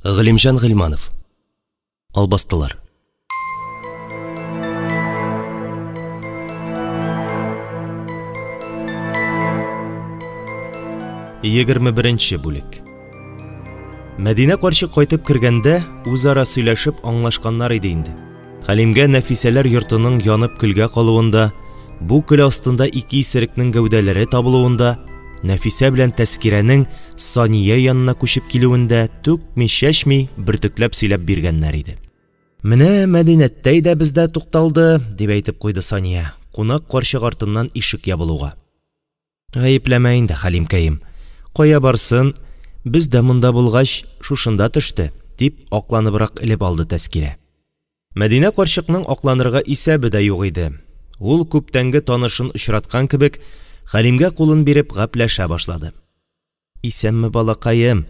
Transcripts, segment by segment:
Галимҗан Гыйльманов. Албастылар. 21 бүлек. Мәдинә карчык кайтып кергәндә, үзара сөйләшеп аңлашканнар иде инде. Хәлимгә Нәфисәләр йортының янып көлгә калуын да, бу көл астында ике исерекнең гәүдәләре табылуын да, Нәфисә белән Тәскирәнең Сания янына күчеп килүен дә түкми-чәчми, бөртекләп сөйләп биргәннәр иде. Менә Мәдинәттәй дә бездә тукталды, дип әйтеп куйды Сания, кунак карчык артыннан ишек ябылуга. Гаепләмә инде, Хәлимкәем. Кая барсын, без дә монда булгач, шушында төште, дип акланыбрак элеп алды Тәскирә. Мәдинә карчыкның акланырга исәбе дә юк иде. Ул, күптәнге танышын очраткан кебек, Хәлимгә кулын биреп гәпләшә башлады. Исәнме, балакаем!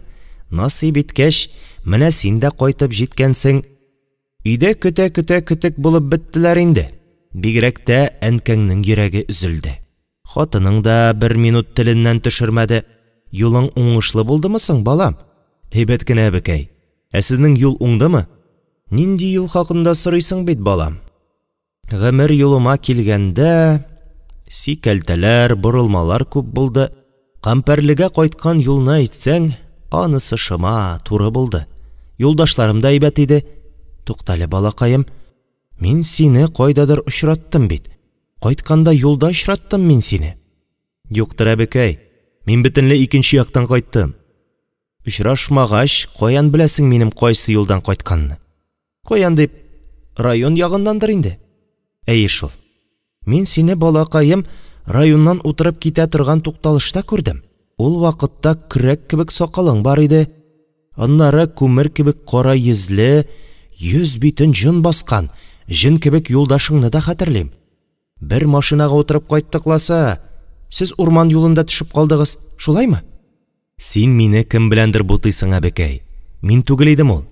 Насыйп иткәч, менә син дә кайтып җиткәнсең. Өйдә көтә-көтә көтек булып беттеләр инде. Бигрәк тә әнкәңнең йөрәге өзелде. Хатының да бер минут теленнән төшермәде. Юлың уңышлы булдымы соң, балам? Әйбәт кенә, әбекәй. Ә сезнең юл уңдымы? Нинди юл хакында сорыйсың бит, балам? Гомер юлыма килгәндә, сикәлтәләр, борылмалар күп булды. Кампәрлегә кайткан юлны әйтсәң, анысы шома, туры булды. Юлдашларым да әйбәт иде. Туктале, балакаем, мин сине кайдадыр очраттым бит. Кайтканда юлда очраттым мин сине. Юктыр, әбекәй, мин бөтенләй икенче яктан кайттым. Очрашмагач, каян беләсең минем кайсы юлдан кайтканны? Каян дип? Район ягыннандыр инде. Әйе шул. Мин сине, балакаем, районнан утырып китә торган тукталышта күрдем. Ул вакытта көрәк кебек сакалың бар иде. Аннары күмер кебек кара йөзле, йөз битен җон баскан, җен кебек юлдашыңны да хәтерлим. Бер машинага утырып кайттык ласа. Сез урман юлында төшеп калдыгыз, шулаймы? Син мине кем беләндер бутыйсың, әбекәй. Мин түгел идем ул.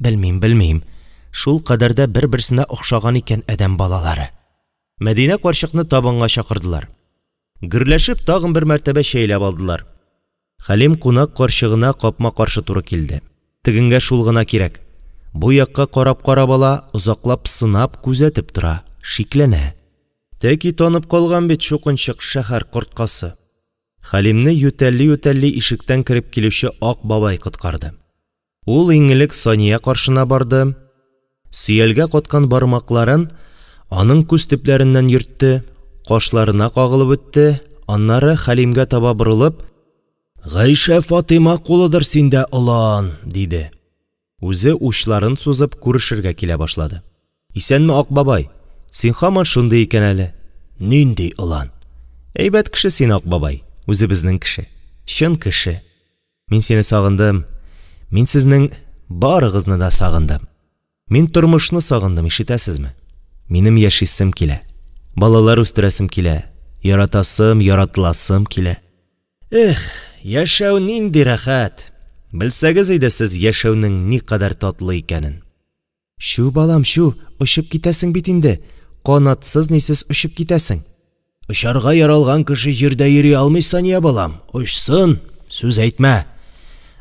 Белмим, белмим. Шул кадәр дә бер-берсенә охшаган икән адәм балалары. Мәдинә карчыкны табынга чакырдылар. Гөрләшеп тагын бер мәртәбә чәйләп алдылар. Хәлим кунак карчыгына капма-каршы туры килде. Тегеңгә шул гына кирәк. Бу якка карап-карап ала, озаклап сынап, күзәтеп тора, шикләнә. Тәки танып калган бит чукынчык шәһәр корткасы. Хәлимне ютәлли-ютәлли ишектән кереп килүче Ак бабай коткарды. Ул иң элек Сания каршына барды, сөялгә каткан бармакларын аның күз төпләреннән йөртте, кашларына кагылып үтте, аннары Хәлимгә таба борылып, «Гайшә Фатыйма кулыдыр синдә, олан!» диде. Үзе учларын сузып күрешергә килә башлады. «Исәнме, Ак бабай! Син һаман шундый икән әле!» «Нинди олан?» «Әйбәт кеше син, Ак бабай, үзебезнең кеше. Чын кеше. Мин сине сагындым. Мин сезнең барыгызны да сагындым. Мин тормышны сагындым, ишетәсезме? Минем яшисем килә. Балалар үстерәсем килә. Яратасым, яратыласым килә. Эх, яшәү нинди рәхәт! Белсәгез иде сез яшәүнең никадәр татлы икәнен. Чү, балам, чү, очып китәсең бит инде. Канатсыз-нисез очып китәсең. Очарга яралган кеше җирдә йөри алмый, Сания балам. Очсын, сүз әйтмә.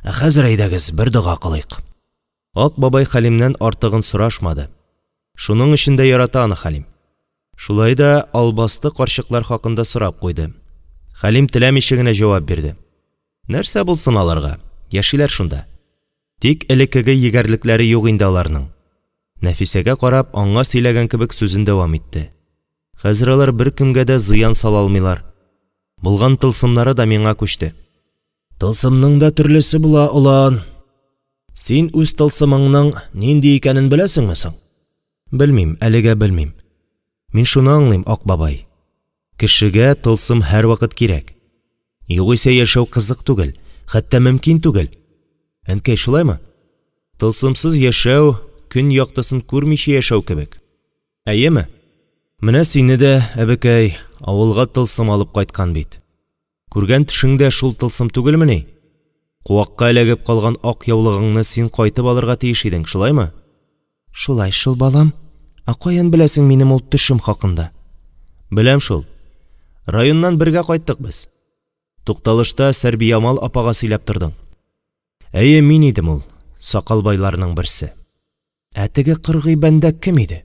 Ә хәзер әйдәгез, бер дога кылыйк. Ак бабай Хәлимнән артыгын сорашмады. Шуның өчен дә ярата аны Хәлим. Шулай да албасты карчыклар хакында сорап куйды. Хәлим теләмичә генә җавап бирде. Нәрсә булсын аларга? Яшиләр шунда. Тик элеккеге егәрлекләре юк инде аларның. Нәфисәгә карап, аңа сөйләгән кебек сүзен дәвам итте. Хәзер алар беркемгә дә зыян сала алмыйлар. Булган тылсымнары да миңа күчте. Тылсымның да төрлесе була, олан. Син үз тылсымыңның нинди икәнен беләсеңме соң? Белмим, әлегә белмим. Мин шуны аңлыйм, Ак бабай. Кешегә тылсым һәрвакыт кирәк. Югыйсә яшәү кызык түгел, хәтта мөмкин түгел. Әнкәй, шулаймы? Тылсымсыз яшәү, көн яктысын күрмичә яшәү кебек. Әйеме? Менә сине дә, әбекәй, авылга тылсым алып кайткан бит. Күргән төшең дә шул тылсым түгелмени? Куакка эләгеп калган ак яулыгыңны син кайтып алырга тиеш идең, шулаймы? Шулай шул, балам. Ә каян беләсең минем ул төшем хакында? Беләм шул. Районнан бергә кайттык без. Тукталышта Сәрбиямал апага сөйләп тордың. Әйе, мин идем ул. Сакалбайларның берсе. Ә теге кыргый бәндә кем иде?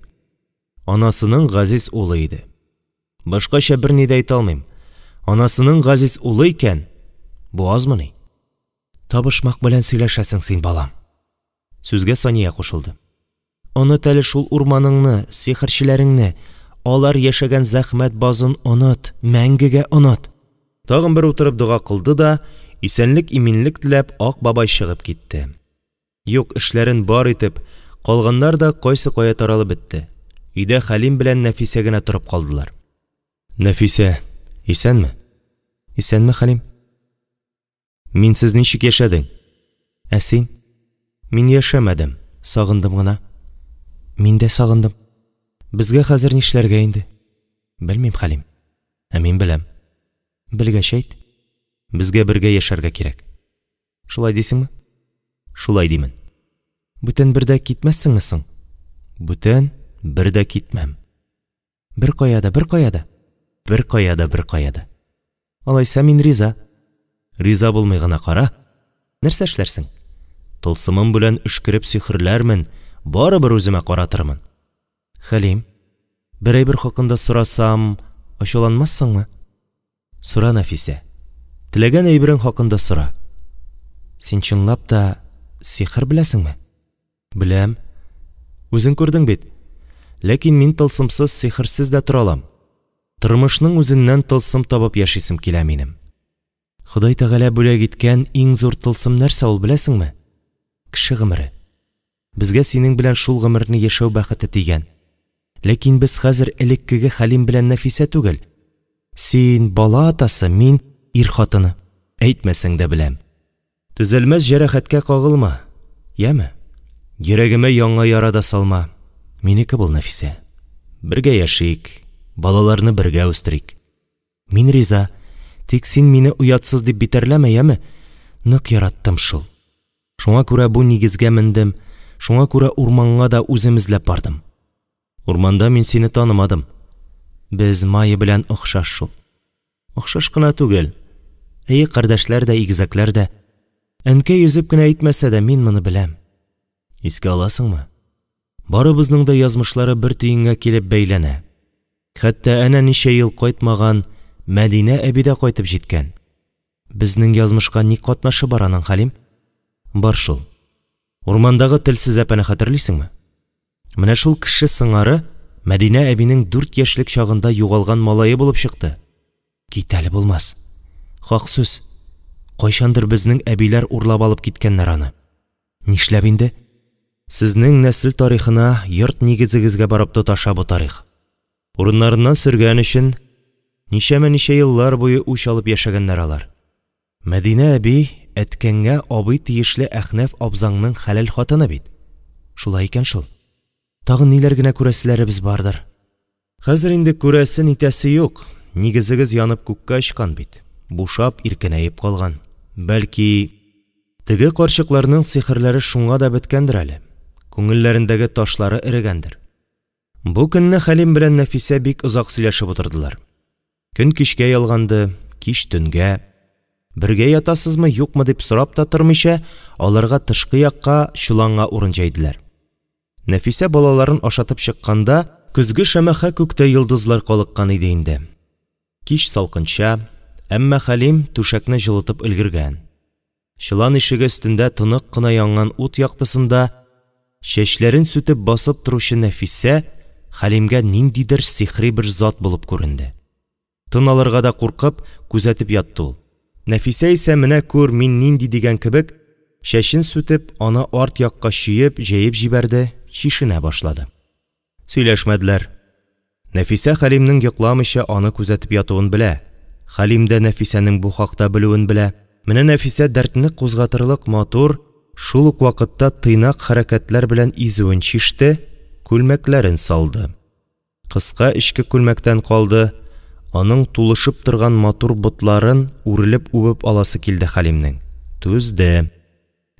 Анасының газиз улы иде. Башкача берни дә әйтә алмыйм. Анасының газиз улы икән, бу азмыни? Табышмак белән сөйләшәсең син, балам. Сүзгә Сания кушылды. Оныт әле шул урманыңны, сихерчеләреңне, алар яшәгән зәхмәт базын оныт, мәңгегә оныт. Тагын бер утырып дога кылды да, исәнлек-иминлек теләп, Ак бабай чыгып китте. Юк, эшләрен бар итеп, калганнар да кайсы кая таралып бетте. Өйдә Хәлим белән Нәфисә генә торып калдылар. Нәфисә, исәнме? Исәнме, Хәлим? Минсез ничек яшәдең? Ә син? Мин яшәмәдем, сагындым гына. Мин дә сагындым. Безгә хәзер нишләргә инде? Белмим, Хәлим. Ә мин беләм. Белгәч әйт. Безгә бергә яшәргә кирәк. Шулай дисеңме? Шулай димен. Бүтән бер дә китмәссеңме соң? Бүтән бер дә китмәм. Беркая да, беркая да. Беркая да, беркая да. Алайса мин риза. Риза булмый гына кара. Нәрсә эшләрсең? Тылсымым белән өшкереп сихерләрмен, барыбер үземә каратырмын. Хәлим, бер әйбер хакында сорасам, ачуланмассыңмы? Сора, Нәфисә. Теләгән әйберең хакында сора. Син чынлап та сихер беләсеңме? Беләм. Үзең күрдең бит. Ләкин мин тылсымсыз, сихерсез дә тора алам. Тормышның үзеннән тылсым табып яшисем килә минем. Ходай Тәгалә бүләк иткән иң зур тылсым нәрсә ул, беләсеңме? Кеше гомере. Безгә синең белән шул гомерне яшәү бәхете тигән. Ләкин без хәзер элеккеге Хәлим белән Нәфисә түгел. Син, бала атасы, мин, ир хатыны. Әйтмәсәң дә беләм. Төзәлмәс җәрәхәткә кагылма, яме? Йөрәгемә яңа яра да салма. Минеке бул, Нәфисә. Бергә яшик, балаларны бергә үстерик. Мин риза. Тик син мине оятсыз дип битәрләмә, яме? Нык яраттым шул. Шуңа күрә бу нигезгә мендем, шуңа күрә урманга да үзем эзләп бардым. Урманда мин сине танымадым. Без Майя белән охшаш шул. Охшаш кына түгел. Әйе, кардәшләр дә, игезәкләр дә. Әнкәй өзеп кенә әйтмәсә дә, мин моны беләм. Искә аласыңмы? Барыбызның да язмышлары бер төенгә килеп бәйләнә. Хәтта әнә ничә ел кайтмаган Мәдинә әби дә кайтып җиткән. Безнең язмышка ни катнашы бар аның, Хәлим? Бар шул. Урмандагы телсез әпәне хәтерлисеңме? Менә шул кеше сыңары Мәдинә әбинең дүрт яшьлек чагында югалган малае булып чыкты. Кит әле, булмас. Хак сүз. Кайчандыр безнең әбиләр урлап алып киткәннәр аны. Нишләп инде? Сезнең нәсел тарихына, йорт нигезегезгә барып тоташа бу тарих. Урыннарыннан сөргән өчен ничәмә-ничә еллар буе үч алып яшәгәннәр алар. Мәдинә әби әткәңә абый тиешле Әхнәф абзаңның хәләл хатыны бит. Шулай икән шул. Тагын ниләр генә күрәселәребез бардыр. Хәзер инде күрәсе-нитәсе юк, нигезегез янып күккә очкан бит, бушап, иркенәеп калган. Бәлки, теге карчыкларның сихерләре шуңа да беткәндер әле, күңелләрендәге ташлары эрегәндер. Бу көнне Хәлим белән Нәфисә бик озак сөйләшеп утырдылар. Көн кичкә ялганды, кич төнгә. Бергә ятасызмы, юкмы дип сорап та тормыйча, аларга тышкы якка, чоланга урын җәйделәр. Нәфисә балаларын ашатып чыкканда, көзге шәмәхә күктә йолдызлар калыккан иде инде. Кич салкынча, әмма Хәлим түшәкне җылытып өлгергән. Чолан ишеге өстендә тонык кына янган ут яктысында чәчләрен сүтеп басып торучы Нәфисә Хәлимгә ниндидер сихри бер зат булып күренде. Тын алырга да куркып, күзәтеп ятты ул. Нәфисә исә, менә күр, мин нинди дигән кебек, чәчен сүтеп, аны арт якка чөеп, җәеп җибәрде, чишенә башлады. Сөйләшмәделәр. Нәфисә Хәлимнең йокламыйча аны күзәтеп ятуын белә. Хәлим дә Нәфисәнең бу хакта белүен белә. Менә Нәфисә дәртне кузгатырлык матур, шул ук вакытта тыйнак хәрәкәтләр белән изүен чиште, күлмәкләрен салды. Кыска эчке күлмәктән калды, аның тулышып торган матур ботларын үрелеп үбеп аласы килде Хәлимнең. Түзде.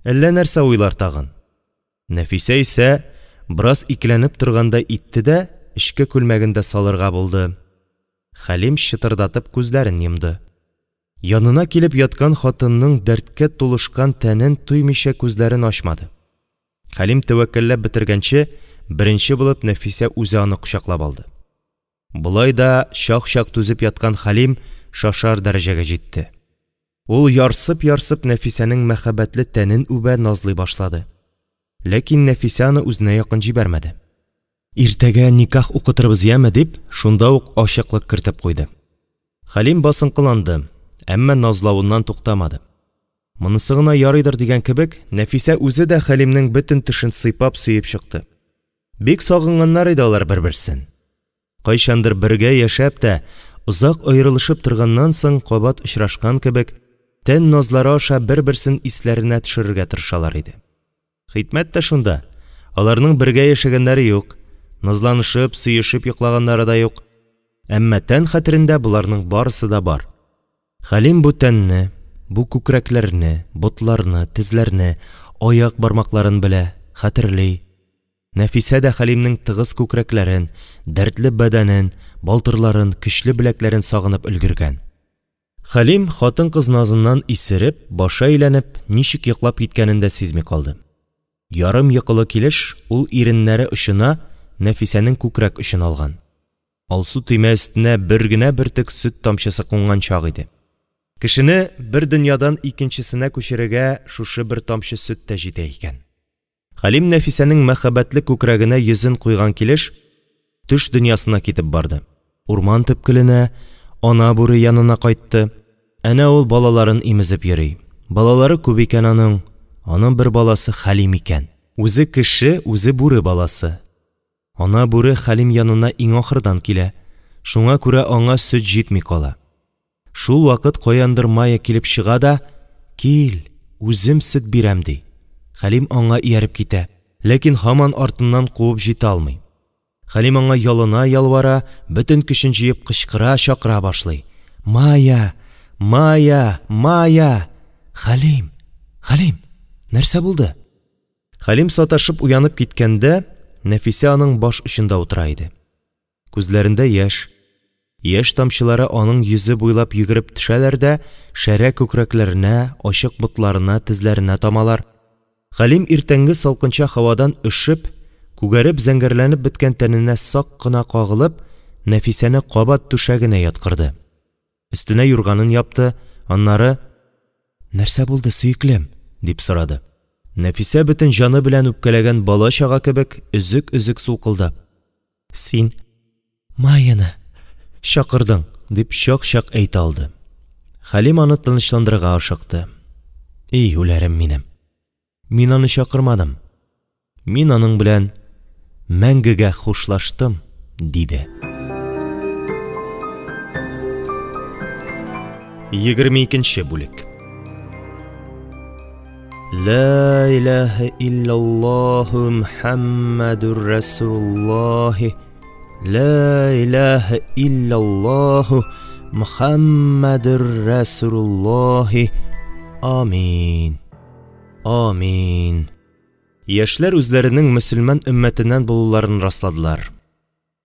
Әллә нәрсә уйлар тагын. Нәфисә исә бераз икеләнеп торгандай итте дә эчке күлмәген дә салырга булды. Хәлим чытырдатып күзләрен йомды. Янына килеп яткан хатынның дәрткә тулышкан тәнен тоймыйча күзләрен ачмады. Хәлим тәвәккәлләп бетергәнче, беренче булып Нәфисә үзе аны кочаклап алды. Болай да чак-чак түзеп яткан Хәлим шашар дәрәҗәгә җитте. Ул ярсып-ярсып Нәфисәнең мәхәббәтле тәнен үбә, назлый башлады. Ләкин Нәфисә аны үзенә якын җибәрмәде. Иртәгә никах укытырбыз, яме, дип, шунда ук ачыклык кертеп куйды. Хәлим басынкыланды, әмма назлавыннан туктамады. Монысы гына ярыйдыр дигән кебек, Нәфисә үзе дә Хәлимнең бөтен төшен сыйпап, сөеп чыкты. Бик сагынганнар иде алар бер-берсен. Кайчандыр бергә яшәп тә, озак аерылышып торганнан соң кабат очрашкан кебек, тән назлары аша бер-берсен исләренә төшерергә тырышалар иде. Хикмәт тә шунда, аларның бергә яшәгәннәре юк, назланышып, сөешеп йоклаганнары да юк. Әмма тән хәтерендә боларның барысы да бар. Хәлим бу тәнне, бу күкрәкләрне, ботларны, тезләрне, аяк бармакларын белә, хәтерли. Нәфисә дә Хәлимнең тыгыз күкрәкләрен, дәртле бәдәнен, балтырларын, көчле беләкләрен сагынып өлгергән. Хәлим, хатын-кыз назыннан исереп, башы әйләнеп, ничек йоклап киткәнен дә сизми калды. Ярым йокылы килеш, ул иреннәре очына Нәфисәнең күкрәк очын алган. Алсу төймә өстенә бер генә бөртек сөт тамчысы кунган чак иде. Кешене бер дөньядан икенчесенә күчерергә шушы бер тамчы сөт тә җитә икән. Хәлим Нәфисәнең мәхәббәтле күкрәгенә йөзен куйган килеш, төш дөньясына китеп барды. Урман төпкеленә, ана бүре янына кайтты. Әнә ул балаларын имезеп йөри. Балалары күп икән аның. Аның бер баласы Хәлим икән. Үзе кеше, үзе бүре баласы. Ана бүре Хәлим янына иң ахырдан килә. Шуңа күрә аңа сөт җитми кала. Шул вакыт каяндыр Майя килеп чыга да, Кил, үзем сөт бирәм, ди. Хәлим аңа ияреп китә. Ләкин һаман артыннан куып җитә алмый. Хәлим аңа ялына-ялвара, бөтен көчен җыеп кычкыра, чакыра башлый. Майя! Майя! Майя! Хәлим! Хәлим! Нәрсә булды? Хәлим саташып уянып киткәндә, Нәфисә аның баш очында утыра иде. Күзләрендә яшь. Яшь тамчылары аның йөзе буйлап йөгереп төшәләр дә шәрә күкрәкләренә, ачык ботларына, тезләренә тамалар. Хәлим иртәнге салкынча һавадан өшеп, күгәреп зәңгәрләнеп беткән тәненә сак кына кагылып, Нәфисәне кабат түшәгенә яткырды. Өстенә юрганын япты, аннары, Нәрсә булды, сөеклем? дип сорады. Нәфисә бөтен җаны белән үпкәләгән бала-чага кебек өзек-өзек сулкылдап, Син Майяны чакырдың, дип чак-чак әйтә алды. Хәлим аны тынычландырырга ашыкты. И, үләрем минем. Мин аны чакырмадым. Мин аның белән мәңгегә хушлаштым, диде. 22 бүлек. Ла илаһа иллаллаһу Мухаммадур Расулуллаһи. Ла илаһа иллаллаһу Мухаммадур Расулуллаһи. Амин. Амин. Яшьләр үзләренең мөселман өммәтеннән булуларын расладылар.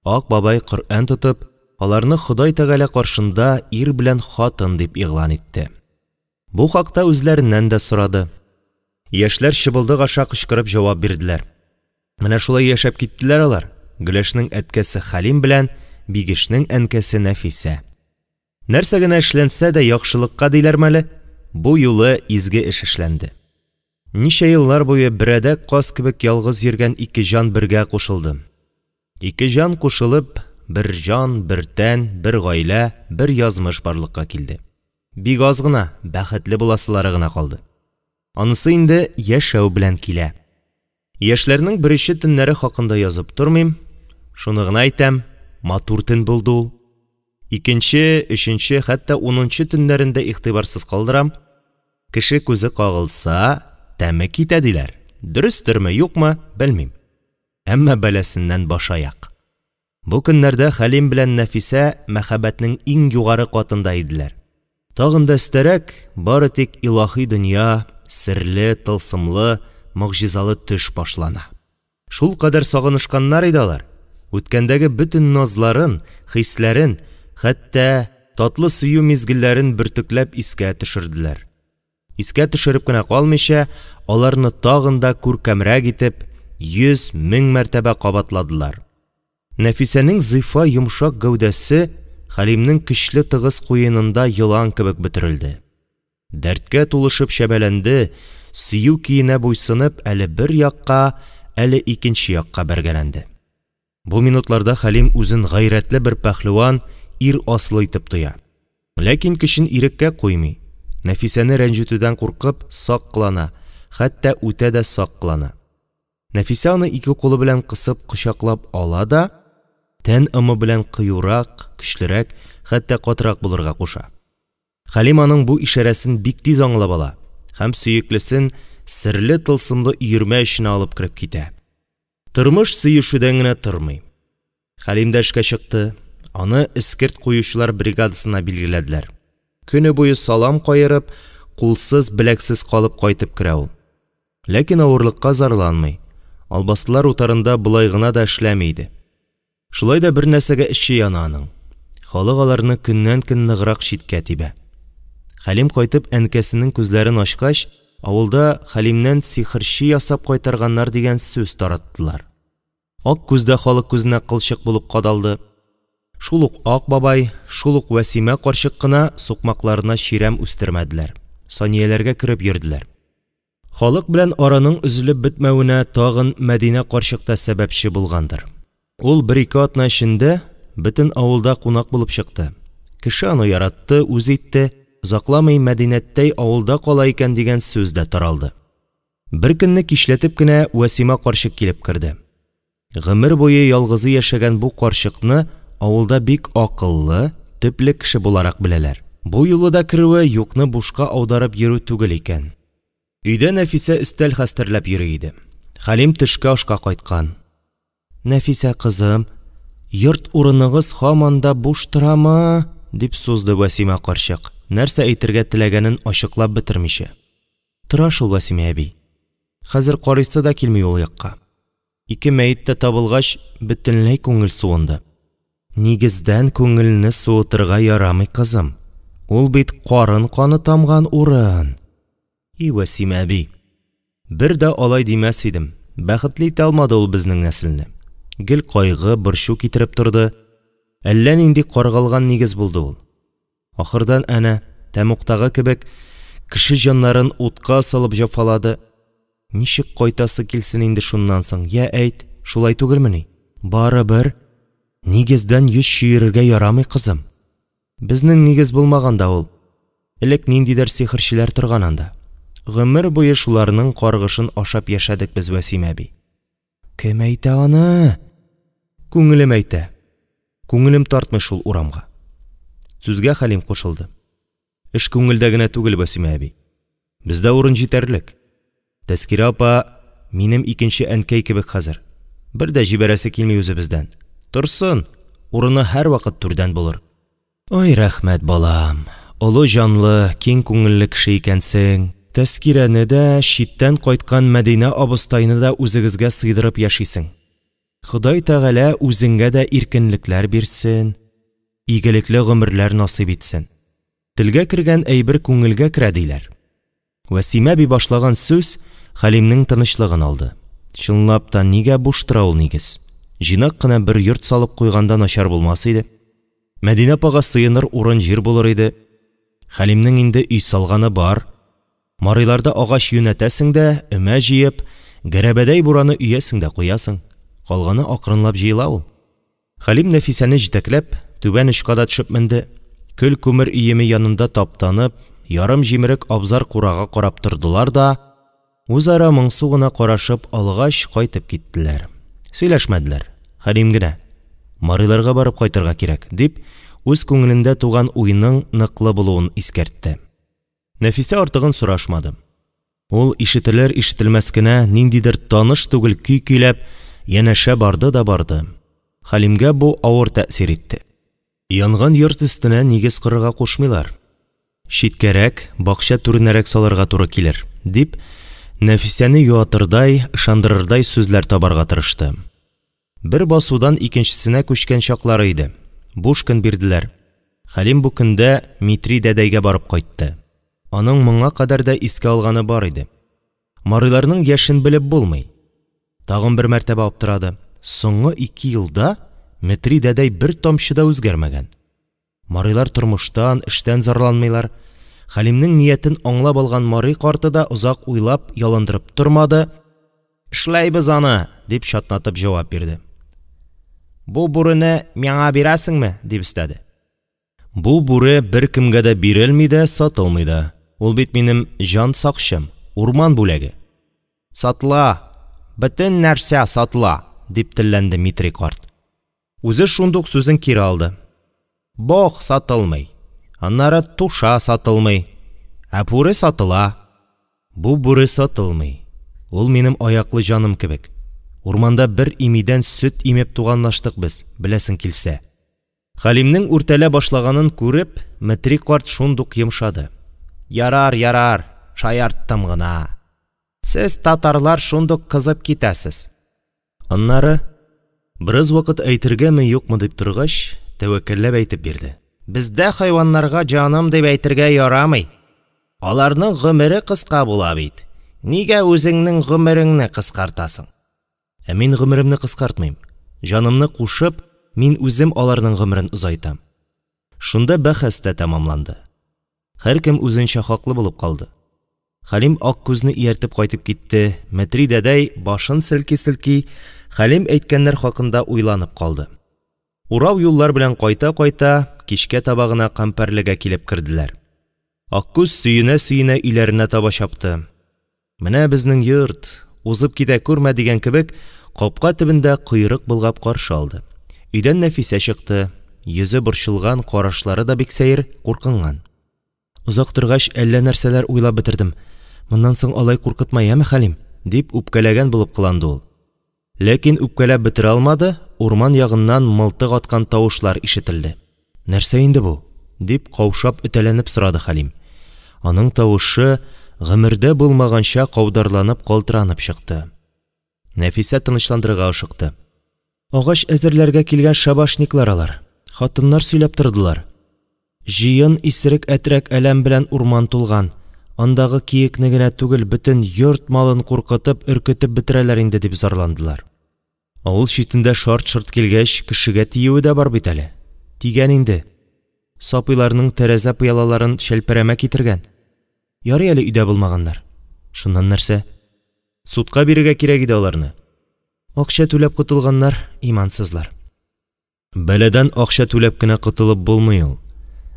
Ак бабай Коръән тотып, аларны Ходай Тәгалә каршында ир белән хатын дип игълан итте. Бу хакта үзләреннән дә сорады. Яшьләр чыбылдык аша кычкырып җавап бирделәр. Менә шулай яшәп киттеләр алар, Гөләшнең әткәсе Хәлим белән Бигешнең әнкәсе Нәфисә. Нәрсә генә эшләнсә дә яхшылыкка диләрме әле, бу юлы изге эш эшләнде. Ничә еллар буе берәдәк каз кебек ялгыз йөргән ике җан бергә кушылды. Ике җан кушылып, бер җан, бер тән, бер гаилә, бер язмыш барлыкка килде. Бик аз гына, бәхетле буласылары гына калды. Анысы инде яшәү белән килә. Яшьләрнең беренче төннәре хакында язып тормыйм, шуны гына әйтәм, матур төн булды ул. Икенче, өченче, хәтта унынчы төннәрен дә игътибарсыз калдырам. Кеше күзе кагылса, тәме китә диләр. Дөрестерме, юкмы, белмим. Әмма бәласеннән башаяк. Бу көннәрдә Хәлим белән Нәфисә мәхәббәтнең иң югары катында иделәр. Тагын да өстәрәк, бары тик илаһи дөнья, серле, тылсымлы, могҗизалы төш башлана. Шулкадәр сагынышканнар иде алар, үткәндәге бөтен назларын, хисләрен, хәтта татлы сөю мизгелләрен бөртекләп искә төшерделәр. Искә төшереп кенә калмыйча, аларны тагын да күркәмрәк итеп, 100, 1000 мәртәбә кабатладылар. Нәфисәнең зифа йомшак гәүдәсе Хәлимнең көчле тыгыз куенында елан кебек бөтерелде. Дәрткә тулышып чәбәләнде, сөю көенә буйсынып, әле бер якка, әле икенче якка бәргәләнде. Бу минутларда Хәлим үзен гайрәтле бер пәһлеван, ир асылы итеп тоя. Ләкин көчен иреккә куймый, Нәфисәне рәнҗетүдән куркып, сак кылана, хәтта үтә дә сак кылана. Нәфисә аны ике кулы белән кысып кочаклап ала да, тән ымы белән кыюрак, көчлерәк, хәтта катырак булырга куша. Хәлим аның бу ишарәсен бик тиз аңлап ала һәм сөеклесен серле-тылсымлы өермә эченә алып кереп китә. Тормыш сөешүдән генә тормый. Хәлим дә эшкә чыкты, аны эскерт куючылар бригадасына билгеләделәр. Көне буе салам каерып, кулсыз, беләксез калып кайтып керә ул. Ләкин авырлыкка зарланмый. Албастылар утарында болай гына да эшләми иде. Шулай да бер нәрсәгә эче яна аның. Халык аларны көннән-көн ныграк читкә тибә. Хәлим кайтып әнкәсенең күзләрен ачкач, авылда Хәлимнән сихерче ясап кайтарганнар дигән сүз тараттылар. Аккүз дә халык күзенә кылчык булып кадалды. Шул ук Ак бабай, шул ук Вәсимә карчык кына сукмакларына чирәм үстермәделәр, Санияләргә кереп йөрделәр. Халык белән араның өзелеп бетмәвенә тагын Мәдинә карчык та сәбәпче булгандыр. Ул бер-ике атна эчендә бөтен авылда кунак булып чыкты. Кеше аны яратты, үз итте, озакламый Мәдинәттәй авылда кала икән дигән сүз дә таралды. Беркөнне кичләтеп кенә Вәсимә карчык килеп керде. Гомер буе ялгызы яшәгән бу карчыкны авылда бик акыллы, төпле кеше буларак беләләр. Бу юлы да керүе юкны бушка аударып йөрү түгел икән. Өйдә Нәфисә өстәл хәстәрләп йөри иде. Хәлим төшке ашка кайткан. Нәфисә кызым, йорт урыныгыз һаман да буш торамы? дип сузды Вәсимә карчык, нәрсә әйтергә теләгәнен ачыклап бетермичә. Тора шул, Вәсимә әби. Хәзер карыйсы да килми ул якка. Ике мәет тә табылгач, бөтенләй күңел суынды. Нигездән күңелне суытырга ярамый, кызым. Ул бит карын каны тамган урын. И Вәсимә әби. Бер дә алай димәс идем. Бәхетле итә алмады ул безнең нәселне. Гел кайгы, борчу китереп торды. Әллә нинди каргалган нигез булды ул. Ахырдан әнә, тәмугтагы кебек, кеше җаннарын утка салып җафалады. Ничек кайтасы килсен инде шуннан соң, йә әйт, шулай түгелмени? Барыбер нигездән йөз чөерергә ярамый, кызым. Безнең нигез булмаган да ул. Элек ниндидер сихерчеләр торган анда. Гомер буе шуларның каргышын ашап яшәдек без, Вәсимә әби. Кем әйтә аны? Күңелем әйтә. Күңелем тартмый шул урамга. Сүзгә Хәлим кушылды. Эш күңелдә генә түгел, Вәсимә әби. Бездә урын җитәрлек. Тәскирә апа минем икенче әнкәй кебек хәзер. Бер дә җибәрәсе килми үзебездән. Торсын, урыны һәрвакыт түрдән булыр. Ай, рәхмәт, балам. Олы җанлы, киң күңелле кеше икәнсең. Тәскирәне дә, читтән кайткан Мәдинә абыстайны да үзегезгә сыйдырып яшисең. Ходай Тәгалә үзеңгә дә иркенлекләр бирсен, игелекле гомерләр насыйп итсен. Телгә кергән әйбер күңелгә керә, диләр. Вәсимә әби башлаган сүз Хәлимнең тынычлыгын алды. Чынлап та, нигә буш тора ул нигез? Җыйнак кына бер йорт салып куйганда начар булмас иде. Мәдинә апага сыеныр урын-җир булыр иде. Хәлимнең инде өй салганы бар. Марыйларда агач юнәтәсең дә, өмә җыеп, гәрәбәдәй бураны өясең дә куясың. Калганы акрынлап җыела ул. Хәлим Нәфисәне җитәкләп, түбән очка да төшеп менде. Көл-күмер өеме янында таптанып, ярым җимерек абзар-курага карап тордылар да, үзара моңсу гына карашып алгач, кайтып киттеләр. Сөйләшмәделәр. Хәлим генә, Марыйларга барып кайтырга кирәк, дип, үз күңелендә туган уйның ныклы булуын искәртте. Нәфисә артыгын сорашмады. Ул ишетелер-ишетелмәс кенә ниндидер таныш түгел көй көйләп, янәшә барды да барды. Хәлимгә бу авыр тәэсир итте. Янган йорт өстенә нигез корырга кушмыйлар. Читкәрәк, бакча түренәрәк салырга туры килер, дип, Нәфисәне юатырдай, ышандырырдай сүзләр табарга тырышты. Бер басудан икенчесенә күчкән чаклары иде. Буш көн бирделәр. Хәлим бу көндә Митри дәдәйгә барып кайтты. Аның моңа кадәр дә искә алганы бар иде. Мариларның яшен белеп булмый. Тагын бер мәртәбә аптырады. Соңгы ике елда Метри дәдәй бер тамчы да үзгәрмәгән. Марилар тормыштан, эштән зарланмыйлар. Хәлимнең ниятен аңлап алган мари карты да озак уйлап, ялындырып тормады. Эшләйбез аны, дип чатнатып җавап бирде. Бу бүрене миңа бирәсеңме? дип өстәде. Бу бүре беркемгә дә бирелми дә, сатылмый да. Ул бит минем җан сакчым, урман бүләге. Сатыла! Бөтен нәрсә сатыла! дип телләнде Митри карт. Үзе шундук сүзен кире алды. Бог сатылмый. Аннары туша сатылмый. Ә бүре сатыла. Бу бүре сатылмый. Ул минем аяклы җаным кебек. Урманда бер имидән сөт имеп туганлаштык без, беләсең килсә. Хәлимнең үртәлә башлаганын күреп, Метри карт шундук йомшады. Ярар, ярар, шаярттым гына. Сез, татарлар, шундук кызып китәсез. Аннары, бераз вакыт әйтергәме, юкмы дип торгач, тәвәккәлләп әйтеп бирде. Бездә хайваннарга җаным дип әйтергә ярамый. Аларның гомере кыска була бит. Нигә үзеңнең гомереңне кыскартасың? Ә мин гомеремне кыскартмыйм. Җанымны кушып, мин үзем аларның гомерен озайтам. Шунда бәхәс тә тәмамланды. Һәркем үзенчә хаклы булып калды. Хәлим Аккүзне ияртеп кайтып китте, Метри дәдәй, башын селки-селки, Хәлим әйткәннәр хакында уйланып калды. Урау юллар белән кайта-кайта, кичкә таба гына Кампәрлегә килеп керделәр. Аккүз сөенә-сөенә өйләренә таба чапты. Менә безнең йорт, узып китә күрмә дигән кебек, капка төбендә койрык болгап каршы алды. Өйдән Нәфисә чыкты, йөзе борчылган, карашлары да бик сәер, куркынган. Озак торгач, әллә нәрсәләр уйлап бетердем. Моннан соң алай куркытма, яме, Хәлим, дип үпкәләгән булып кыланды ул. Ләкин үпкәләп бетерә алмады, урман ягыннан мылтык аткан тавышлар ишетелде. Нәрсә инде бу? дип, каушап, өтәләнеп сорады Хәлим. Аның тавышы гомердә булмаганча каударланып, калтыранып чыкты. Нәфисә тынычландырырга ашыкты. Агач әзерләргә килгән шабашниклар алар. Хатыннар сөйләп тордылар. Җыен исерек әтрәк-әләм белән урман тулган. Андагы киекне генә түгел, бөтен йорт малын куркытып, өркетеп бетерәләр инде, дип зарландылар. Авыл читендә шарт-шорт килгәч, кешегә тиюе дә бар бит әле. Тигән инде. Сапыйларның тәрәзә пыялаларын чәлпәрәмә китергән. Ярый әле өйдә булмаганнар. Шуннан нәрсә? Судка бирергә кирәк иде аларны. Акча түләп котылганнар, имансызлар. Бәладән акча түләп кенә котылып булмый ул.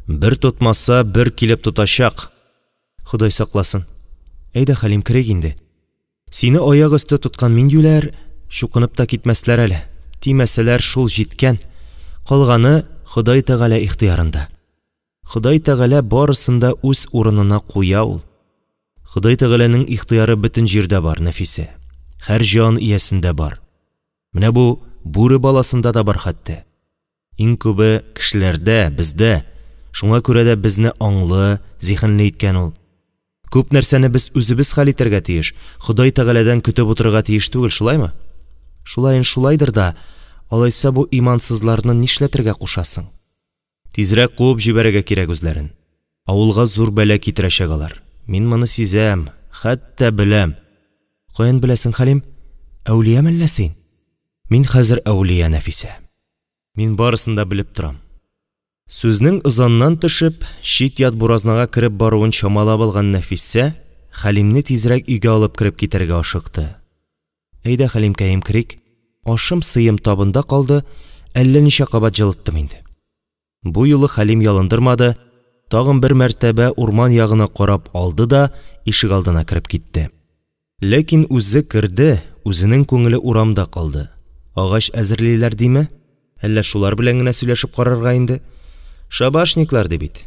Бер тотмаса, бер килеп тотачак. Ходай сакласын. Әйдә, Хәлим, керик инде. Сине аяк өсте тоткан мин юләр, чукынып та китмәсләр әле. Тимәсәләр, шул җиткән. Калганы Ходай Тәгалә ихтыярында. Ходай Тәгалә барысын да үз урынына куя ул. Ходай Тәгаләнең ихтыяры бөтен җирдә бар, Нәфисә. Һәр җан иясендә бар. Менә бу бүре баласында да бар хәтта. Иң күбе кешеләрдә, бездә. Шуңа күрә дә безне аңлы, зиһенле иткән ул. Күп нәрсәне без үзебез хәл итәргә тиеш, Ходай Тәгаләдән көтеп утырырга тиеш түгел, шулаймы? Шулаен шулайдыр да, алайса бу имансызларны нишләтергә кушасың? Тизрәк куып җибәрергә кирәк үзләрен. Авылга зур бәла китерәчәк алар. Мин моны сизәм, хәтта беләм. Каян беләсең, Хәлим? Әүлия мәллә син? Мин хәзер әүлия, Нәфисә. Мин барысын да белеп торам. Сүзнең ызаннан төшеп, чит-ят буразнага кереп баруын чамалап алган Нәфисә, Хәлимне тизрәк өйгә алып кереп китәргә ашыкты. Әйдә, Хәлимкәем, керик. Ашым-сыем табында калды, әллә ничә кабат җылыттым инде. Бу юлы Хәлим ялындырмады, тагын бер мәртәбә урман ягына карап алды да ишегалдына кереп китте. Ләкин үзе керде, үзенең күңеле урамда калды. Агач әзерлиләр диме? Әллә шулар белән генә сөйләшеп карарга инде? Шабашниклар ди бит.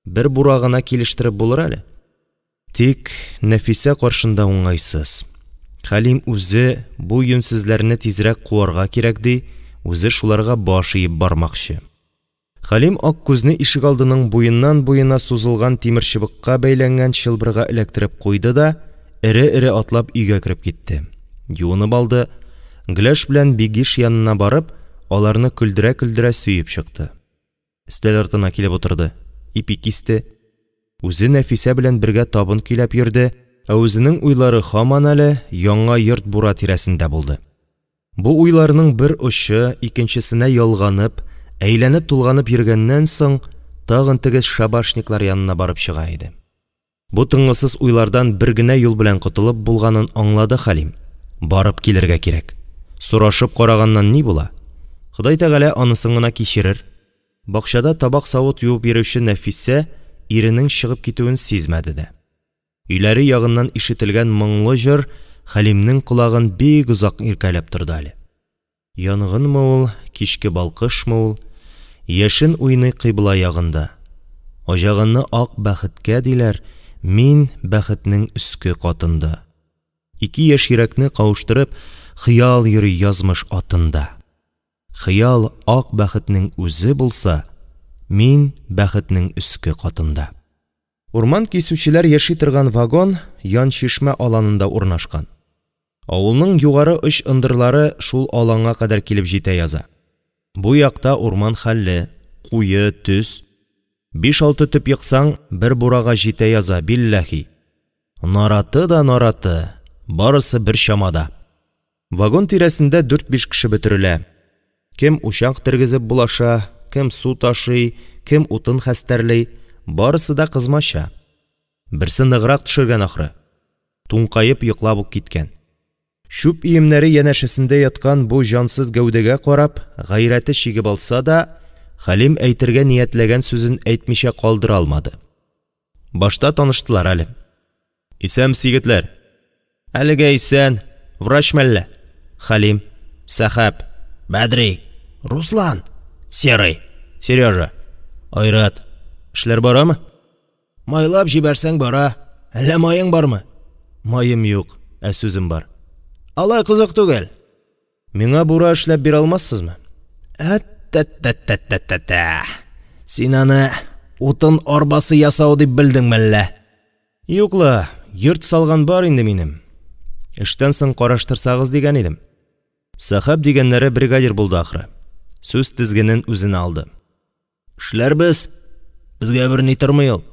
Бер бура гына килештереп булыр әле. Тик Нәфисә каршында уңайсыз. Хәлим үзе бу юньсезләрне тизрәк куарга кирәк ди, үзе шуларга баш иеп бармакчы. Хәлим Аккүзне ишегалдының буеннан-буена сузылган тимерчыбыкка бәйләнгән чылбырга эләктереп куйды да, эре-эре атлап өйгә кереп китте. Юынып алды, Гөләш белән Бигиш янына барып, аларны көлдерә-көлдерә сөеп чыкты. Өстәл артына килеп утырды. Ипи кисте. Үзе Нәфисә белән бергә табын көйләп йөрде, ә үзенең уйлары һаман әле яңа йорт-бура тирәсендә булды. Бу уйларның бер очы икенчесенә ялганып, әйләнеп-тулганып йөргәннән соң, тагын теге шабашниклар янына барып чыга иде. Бу тынгысыз уйлардан бер генә юл белән котылып булганын аңлады Хәлим, барып килергә кирәк. Сорашып караганнан ни була? Ходай Тәгалә анысын гына кичерер. Бакчада табак-савыт юып йөрүче Нәфисә иренең чыгып китүен сизмәде дә. Өйләре ягыннан ишетелгән моңлы җыр Хәлимнең колагын бик озак иркәләп торды әле. Янгынмы ул, кичке балкышмы ул, Яшен уйный кыйбла ягында. Аҗаганны ак бәхеткә, диләр, Мин, бәхетнең өске катында. Ике яшь йөрәкне кавыштырып, Хыял йөри язмыш атында. Хыял ак бәхетнең үзе булса, Мин, бәхетнең өске катында. Урман кисүчеләр яши торган вагон Янчишмә аланында урнашкан. Авылның югары оч ындырлары шул аланга кадәр килеп җитә яза. Бу якта урман хәлле, куе, төз. Биш-алты төп ексаң, бер бурага җитә яза, билләһи. Нараты да нараты, барысы бер чамада. Вагон тирәсендә дүрт-биш кеше бөтерелә. Кем учак тергезеп булаша, кем су ташый, кем утын хәстәрли, барысы да кызмача. Берсе ныграк төшергән ахры. Туңкаеп йоклап ук киткән. Чүп өемнәре янәшәсендә яткан бу җансыз гәүдәгә карап, гайрәте чигеп алса да, Хәлим әйтергә ниятләгән сүзен әйтмичә калдыра алмады. Башта таныштылар әле. Исәнмесез, егетләр. Әлегә исән. Врач мәллә? Хәлим. Сәхәп. Бәдри. Руслан. Серый. Сережа. Айрат. Эшләр барамы? Майлап җибәрсәң бара. Әллә маең бармы? Маем юк, ә сүзем бар. Алай кызык түгел. Миңа бура эшләп бирә алмассызмы? Әттә-тә-тә-тә-тә-тә. Син аны утын арбасы ясау дип белдең мәллә? Юк ла, йорт салган бар инде минем. Эштән соң караштырсагыз дигән идем. Сәхәп дигәннәре бригадир булды ахры. Сүз тезгенен үзенә алды. Эшләрбез. Безгә берни тормый ул.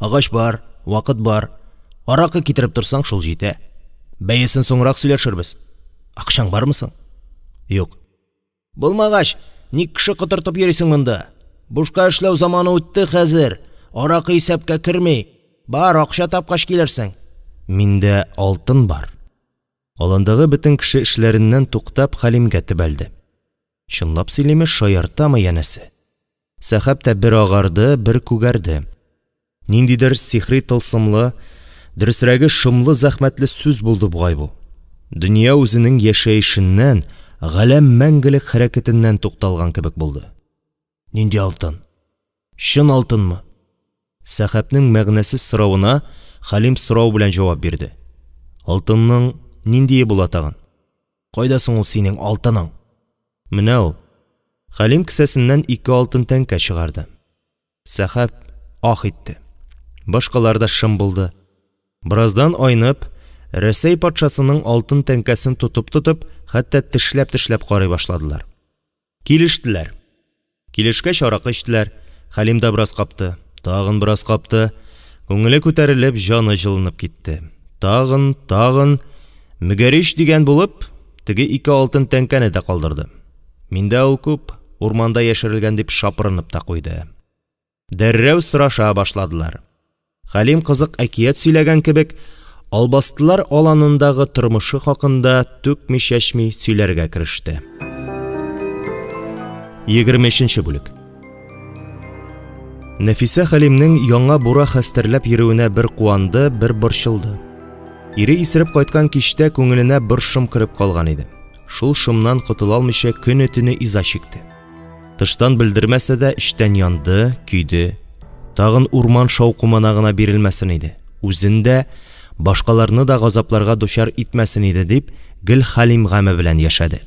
Агач бар, вакыт бар. Аракы китереп торсаң, шул җитә. Бәясен соңрак сөйләшербез. Акчаң бармы соң? Юк. Булмагач, ник кеше котыртып йөрисең монда? Бушка эшләү заманы үтте хәзер. Аракы исәпкә керми. Бар, акча тапкач килерсең. Миндә алтын бар. Аландагы бөтен кеше эшләреннән туктап Хәлимгә төбәлде. Чынлап сөйлиме, шаяртамы, янәсе. Сәхәп тә бер агарды, бер күгәрде. Ниндидер сихри тылсымлы, дөресрәге, шомлы зәхмәтле сүз булды бугай бу. Дөнья үзенең яшәешеннән, галәм мәңгелек хәрәкәтеннән тукталган кебек булды. Нинди алтын? Чын алтынмы? Сәхәпнең мәгънәсез соравына Хәлим сорау белән җавап бирде. Алтынның ниндие була тагын? Кайда соң ул синең алтының? Менә ул. Хәлим кесәсеннән ике алтын тәңкә чыгарды. Сәхәп ах итте. Башкалар да шым булды. Бераздан айнып, Рәсәй патшасының алтын тәңкәсен тотып-тотып, хәтта тешләп-тешләп карый башладылар. Килештеләр. Килешкәч, аракы эчтеләр. Хәлим дә бераз капты. Тагын бераз капты. Күңеле күтәрелеп, җаны җылынып китте. Тагын, тагын, мөгәрич дигән булып, теге ике алтын тәңкәне дә калдырды. Миндә ул күп, урманда яшерелгән дип шапырынып та куйды. Дәррәү сораша башладылар. Хәлим кызык әкият сөйләгән кебек, албастылар аланындагы тормышы хакында түкми-чәчми сөйләргә кереште. 23 бүлек. Нәфисә Хәлимнең яңа бура хәстәрләп йөрүенә бер куанды, бер борчылды. Ире исереп кайткан кичтә күңеленә бер шом кереп калган иде. Шул шомнан котыла алмыйча көне-төне иза чикте. Тыштан белдермәсә дә, эчтән янды, көйде. Тагын урман шаукымына гына бирелмәсен иде. Үзен дә, башкаларны да газапларга дучар итмәсен иде дип, гел Хәлим гаме белән яшәде.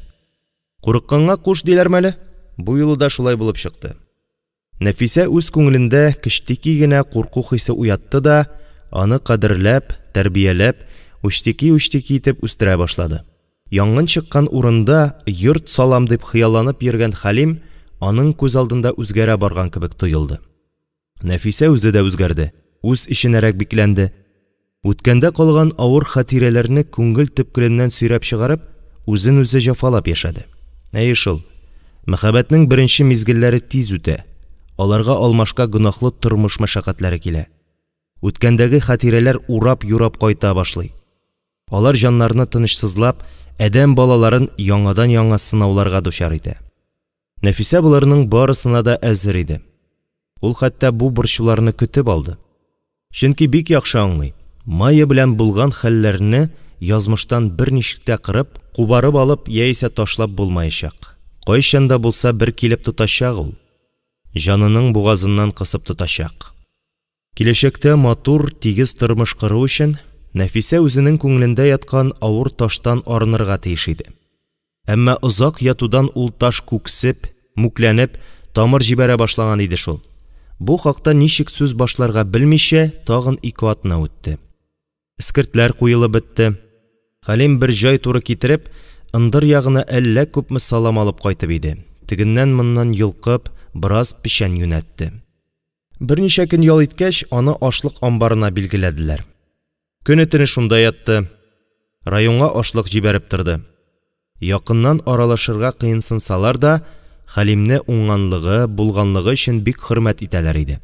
Курыкканга куш диләрме әле? Бу юлы да шулай булып чыкты. Нәфисә үз күңелендә кечтеки генә курку хисе уятты да, аны кадерләп, тәрбияләп, үчтеки-үчтеки итеп үстерә башлады. Янгын чыккан урында йорт салам дип хыялланып йөргән Хәлим аның күз алдында үзгәрә барган кебек тоелды. Нәфисә үзе дә үзгәрде. үз эченәрәк бикләнде. Үткәндә калган авыр хатирәләрне күңел төпкеленнән сөйрәп чыгарып, үзен-үзе җәфалап яшәде. Әйе шул, мәхәббәтнең беренче мизгелләре тиз үтә, аларга алмашка гөнаһлы тормыш мәшәкатьләре килә. Үткәндәге хатирәләр урап-юрап кайта башлый. Алар җаннарны тынычсызлап, адәм балаларын яңадан-яңа сынауларга дучар итә. Нәфисә боларның барысына да әзер иде. Ул хәтта бу борчуларны көтеп алды. Чөнки бик яхшы аңлый, Майя белән булган хәлләрне язмыштан берничек тә кырып, кубарып алып яисә ташлап булмаячак. Кайчан да булса бер килеп тотачак ул. Җанының бугазыннан кысып тотачак. Киләчәктә матур, тигез тормыш кору өчен, Нәфисә үзенең күңелендә яткан авыр таштан арынырга тиеш иде. Әмма озак ятудан ул таш күксеп, мүкләнеп, тамыр җибәрә башлаган иде шул. Бу хакта ничек сүз башларга белмичә, тагын ике атна үтте. Эскертләр куелып бетте. Хәлим бер җай туры китереп, ындыр ягына әллә күпме салам алып кайтып иде, тегеннән-моннан йолкып, бераз печән юнәтте. Берничә көн ял иткәч, аны ашлык амбарына билгеләделәр. Көне-төне шунда ятты, районга ашлык җибәреп торды. Якыннан аралашырга кыенсынсалар да, Хәлимне уңганлыгы, булганлыгы өчен бик хөрмәт итәләр иде.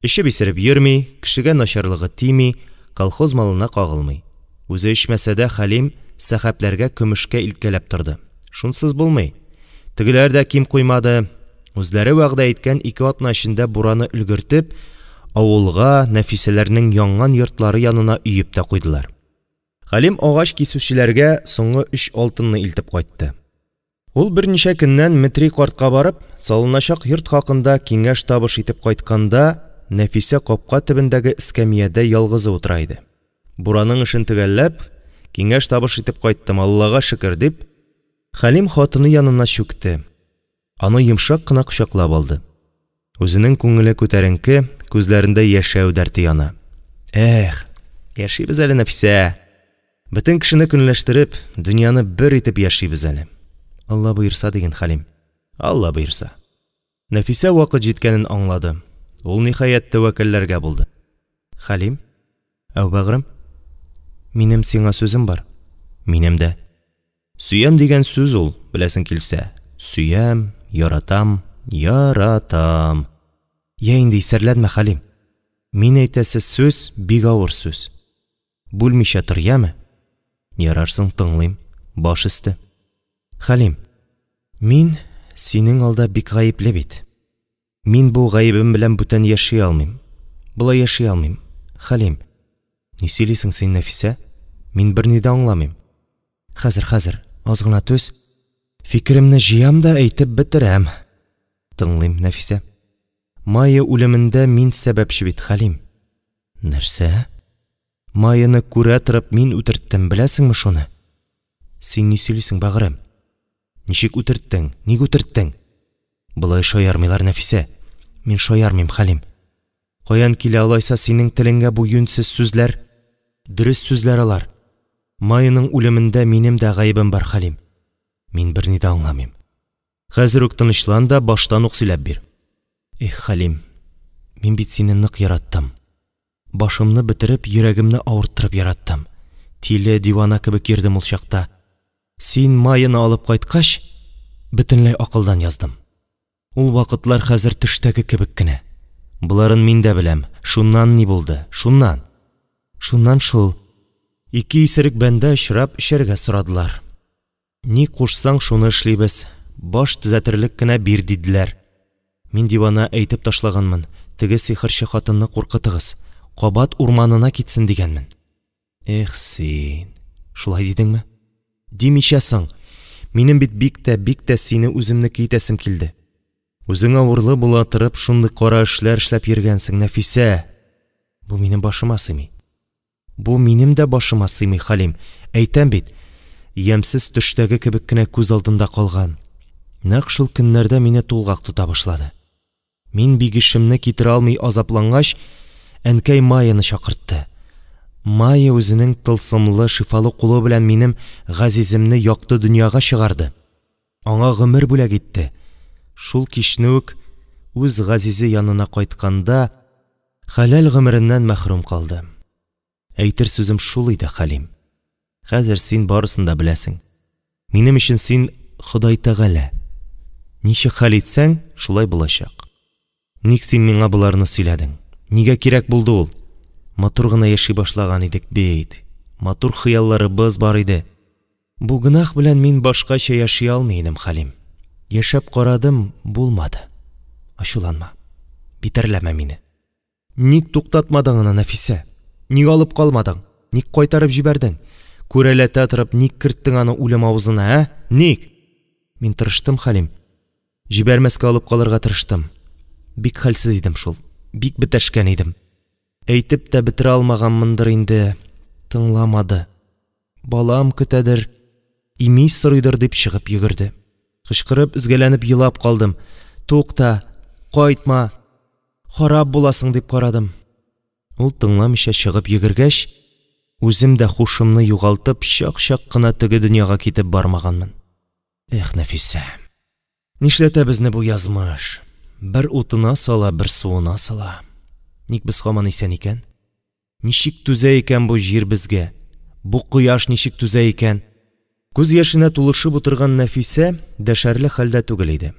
Эчеп-исереп йөрми, кешегә начарлыгы тими, колхоз малына кагылмый. Үзе эчмәсә дә, Хәлим Сәхәпләргә көмешкә илткәләп торды. Шунсыз булмый. Тегеләр дә ким куймады. Үзләре вәгъдә иткән ике атна эчендә бураны өлгертеп, авылга, Нәфисәләрнең янган йортлары янына өеп тә куйдылар. Хәлим агач кисүчеләргә соңгы өч алтынны илтеп кайтты. Ул берничә көннән Метри картка барып, салыначак йорт хакында киңәш-табыш итеп кайтканда, Нәфисә капка төбендәге эскәмиядә ялгызы утыра иде. Бураның эшен төгәлләп, киңәш-табыш итеп кайттым, Аллага шөкер, дип, Хәлим хатыны янына чүкте, аны йомшак кына кочаклап алды. Үзенең күңеле күтәренке, күзләрендә яшәү дәрте яна. Эх, яшибез әле, Нәфисә! Бөтен кешене көнләштереп, дөньяны бер итеп яшибез әле. Алла боерса, диген, Хәлим. Алла боерса. Нәфисә вакыт җиткәнен аңлады. Ул, ниһаять, тәвәккәлләргә булды. Хәлим? Әү, бәгърем? Минем сиңа сүзем бар. Минем дә. Сөям дигән сүз ул, беләсең килсә. Сөям, яратам, яратам. Йә инде, исәрләнмә, Хәлим. Мин әйтәсе сүз, бик авыр сүз. Бүлмичә тор, яме? Ярар соң, тыңлыйм. Баш өсте. Хәлим, мин синең алда бик гаепле бит. Мин бу гаебем белән бүтән яши алмыйм. Болай яши алмыйм. Хәлим. Ни сөйлисең син, Нәфисә? Мин берни дә аңламыйм. Хәзер, хәзер, аз гына түз. Фикеремне җыям да әйтеп бетерәм. Тыңлыйм, Нәфисә. Майя үлемендә мин сәбәпче бит, Хәлим. Нәрсә? Майяны күрә торып мин үтерттем, беләсеңме шуны? Син ни сөйлисең, бәгърем? Ничек үтерттең? Ник үтерттең? Болай шаярмыйлар, Нәфисә. Мин шаярмыйм, Хәлим. Каян килә алайса синең телеңгә бу юньсез сүзләр? Дөрес сүзләр алар. Майяның үлемендә минем дә гаебем бар, Хәлим. Мин берни дә аңламыйм. Хәзер үк тынычлан да баштан ук сөйләп бир. Эх, Хәлим, мин бит сине нык яраттым. Башымны бетереп, йөрәгемне авырттырып яраттым. Тиле, дивана кебек йөрдем ул чакта. Син Майяны алып кайткач, бөтенләй акылдан яздым. Ул вакытлар хәзер төштәге кебек кенә. Боларын мин дә беләм. Шуннан ни булды? Шуннан. Шуннан шул. Ике исерек бәндә очрап, эчәргә сорадылар. Ни кушсаң, шуны эшлибез. Баш төзәтерлек кенә бир, диделәр. Мин дивана әйтеп ташлаганмын, теге сихерче хатынны куркытыгыз, кабат урманына китсен, дигәнмен. Эх син! Шулай дидеңме? Димичә соң! Минем бит бик тә, бик тә сине үземнеке итәсем килде. Үзең авырлы була торып, шундый кара эшләр эшләп йөргәнсең, Нәфисә! Бу минем башыма сыймый. Бу минем дә башыма сыймый, Хәлим. Әйтәм бит, ямьсез төштәге кебек кенә күз алдында калган. Нәкъ шул көннәрдә мине тулгак тота башлады. Мин бигешемне китерә алмый азаплангач, әнкәй Майяны чакыртты. Майя үзенең тылсымлы, шифалы кулы белән минем газиземне якты дөньяга чыгарды. Аңа гомер бүләк итте. Шул кичне үк үз газизе янына кайтканда, Хәләл гомереннән мәхрүм калды. Әйтер сүзем шул иде, Хәлим. Хәзер син барысын да беләсең. Минем өчен син Ходай Тәгалә. Ничек хәл итсәң, шулай булачак. Ник син миңа боларны сөйләдең? Нигә кирәк булды ул? Матур гына яши башлаган идек бит. Матур хыялларыбыз бар иде. Бу гөнаһ белән мин башкача яши алмый идем, Хәлим. Яшәп карадым, булмады. Ачуланма. Битәрләмә мине. Ник туктатмадың аны, Нәфисә? Ник алып калмадың? Ник кайтарып җибәрдең? Күрәләтә торып, ник керттең аны үлем авызына, ә? Ник? Мин тырыштым, Хәлим. Җибәрмәскә алып калырга тырыштым. Бик хәлсез идем шул. Бик бетәшкән идем. Әйтеп тә бетерә алмаганмындыр инде. Тыңламады. Балам көтәдер, ими сорыйдыр дип чыгып йөгерде. Кычкырып, өзгәләнеп елап калдым. Тукта, кайтма, харап буласың дип карадым. Ул тыңламыйча чыгып йөгергәч, үзем дә хушымны югалтып, чак-чак кына теге дөньяга китеп бармаганмын. Эх, Нәфисә. Нишләтә безне бу язмыш? Бер утына сала, бер суына сала. Ник без һаман исән икән? Ничек түзә икән бу җир безгә? Бу кояш ничек түзә икән? Күз яшенә тулышып утырган Нәфисә дәшәрлек хәлдә түгел иде.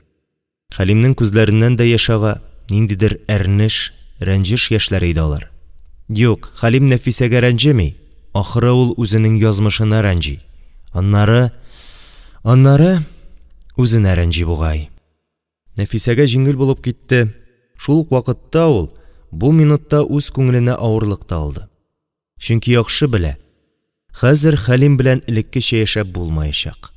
Хәлимнең күзләреннән дә яшь ага, ниндидер әрнеш, рәнҗеш яшьләре иде алар. Юк, Хәлим Нәфисәгә рәнҗеми, ахры ул үзенең язмышына рәнҗи. Аннары, аннары үзенә рәнҗи бугай. Нәфисәгә җиңел булып китте, шул ук вакытта ул бу минутта үз күңеленә авырлык та алды. Чөнки яхшы белә, хәзер Хәлим белән элеккечә яшәп булмаячак.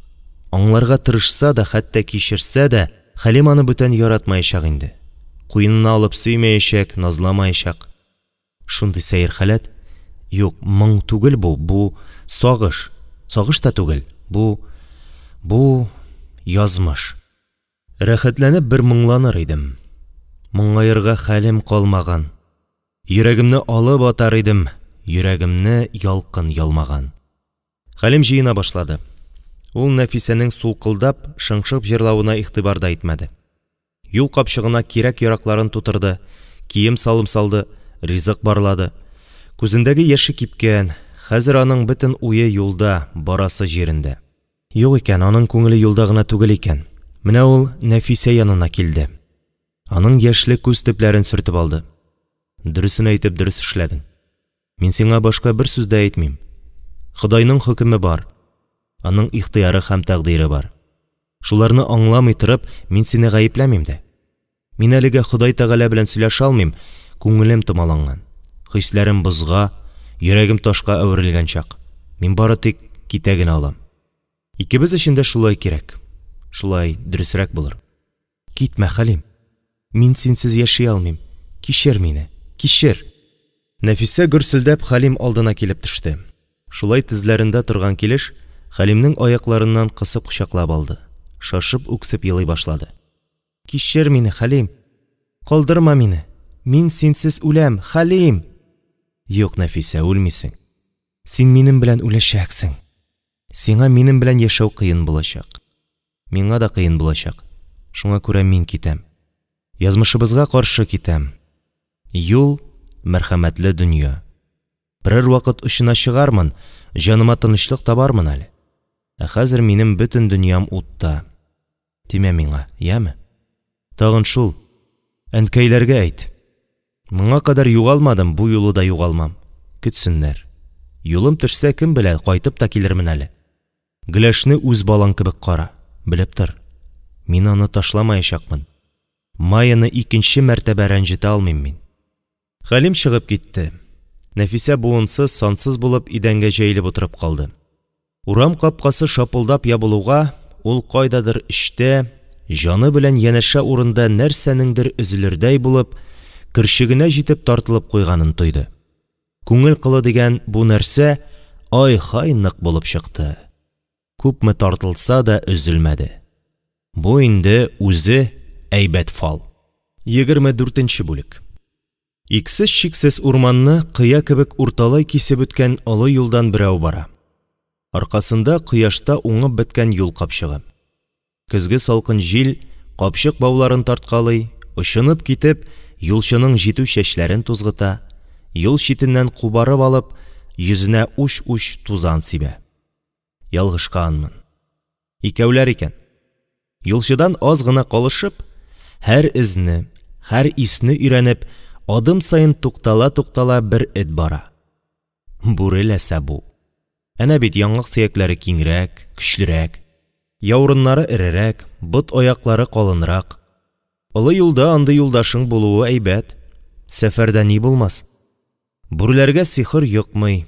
Аңларга тырышса да, хәтта кичерсә дә, Хәлим аны бүтән яратмаячак инде. Куенына алып сөймәячәк, назламаячак. Шундый сәер халәт. Юк, моң түгел бу, бу сагыш. Сагыш та түгел, бу бу язмыш. Рәхәтләнеп бер моңланыр идем. Моңаерга хәлем калмаган. Йөрәгемне алып атар идем, йөрәгемне ялкын ялмаган. Хәлим җыена башлады. Ул Нәфисәнең сулкылдап, шыңшып җырлавына игътибар да итмәде. Юл капчыгына кирәк-яракларын тутырды, кием-салым салды, ризык барлады. Күзендәге яше кипкән, хәзер аның бөтен уе юлда, барасы җирендә. Юк икән, аның күңеле юлда гына түгел икән. Менә ул Нәфисә янына килде. Аның яшьле күз төпләрен сөртеп алды. Дөресен әйтеп дөрес эшләдең. Мин сиңа башка бер сүз дә әйтмим. Ходайның хөкеме бар. Аның ихтыяры һәм тәкъдире бар. Шуларны аңламый торып, мин сине гаепләмим дә. Мин әлегә Ходай Тәгалә белән сөйләшә алмыйм, күңелем томаланган. Хисләрем бозга, йөрәгем ташка әверелгән чак. Мин бары тик китә генә алам. Икебез өчен дә шулай кирәк. Шулай дөресрәк булыр. Китмә, Хәлим. Мин синсез яши алмыйм. Кичер мине. Кичер. Нәфисә гөрселдәп Хәлим алдына килеп төште. Шулай тезләрендә торган килеш, Хәлимнең аякларыннан кысып кочаклап алды. Шашып үксеп елый башлады. Кичер мине, Хәлим. Калдырма мине. Мин синсез үләм, Хәлим! Юк, Нәфисә, үлмисең. Син минем белән үләчәксең. Сиңа минем белән яшәү кыен булачак. Миңа да кыен булачак. Шуңа күрә мин китәм. Язмышыбызга каршы китәм. Юл, мәрхәмәтле дөнья. Берәр вакыт очына чыгармын, җаныма тынычлык табармын әле. Ә хәзер минем бөтен дөньям утта. Тимә миңа, яме? Тагын шул, әнкәйләргә әйт. Моңа кадәр югалмадым, бу юлы да югалмам. Көтсеннәр. Юлым төшсә, кем белә, кайтып та килермен әле. Гөләшне үз балаң кебек кара. Белеп тор. Мин аны ташламаячакмын. Майяны икенче мәртәбә рәнҗетә алмыйм мин. Хәлим чыгып китте. Нәфисә буынсыз, сансыз булып идәнгә җәелеп утырып калды. Урам капкасы шапылдап ябылуга, ул кайдадыр эчтә, җаны белән янәшә урында нәрсәнеңдер өзелердәй булып, көрчегенә җитеп тартылып куйганын тойды. Күңел кылы дигән бу нәрсә ай-һай нык булып чыкты. Күпме тартылса да өзелмәде. Бу инде үзе әйбәт фал. 24 нче бүлек. Иксез-чиксез урманны кыя кебек урталай кисеп үткән олы юлдан берәү бара. Аркасында кояшта уңып беткән юл капчыгы. Көзге салкын җил капчык бауларын тарткалый, очынып китеп, Юлчының җитү чәчләрен тузгыта, юл читеннән кубарып алып, йөзенә уч-уч тузан сибә. Ялгышканмын. Икәүләр икән. Юлчыдан аз гына калышып, һәр эзне, һәр исне өйрәнеп, адым саен туктала-туктала бер эт бара. Бүре ләсә бу. Әнә бит яңак сөякләре киңрәк, көчлерәк. Яурыннары эрерәк, бот-аяклары калынрак. Олы юлда андый юлдашың булуы әйбәт. Сәфәрдә ни булмас. Бүреләргә сихер йокмый.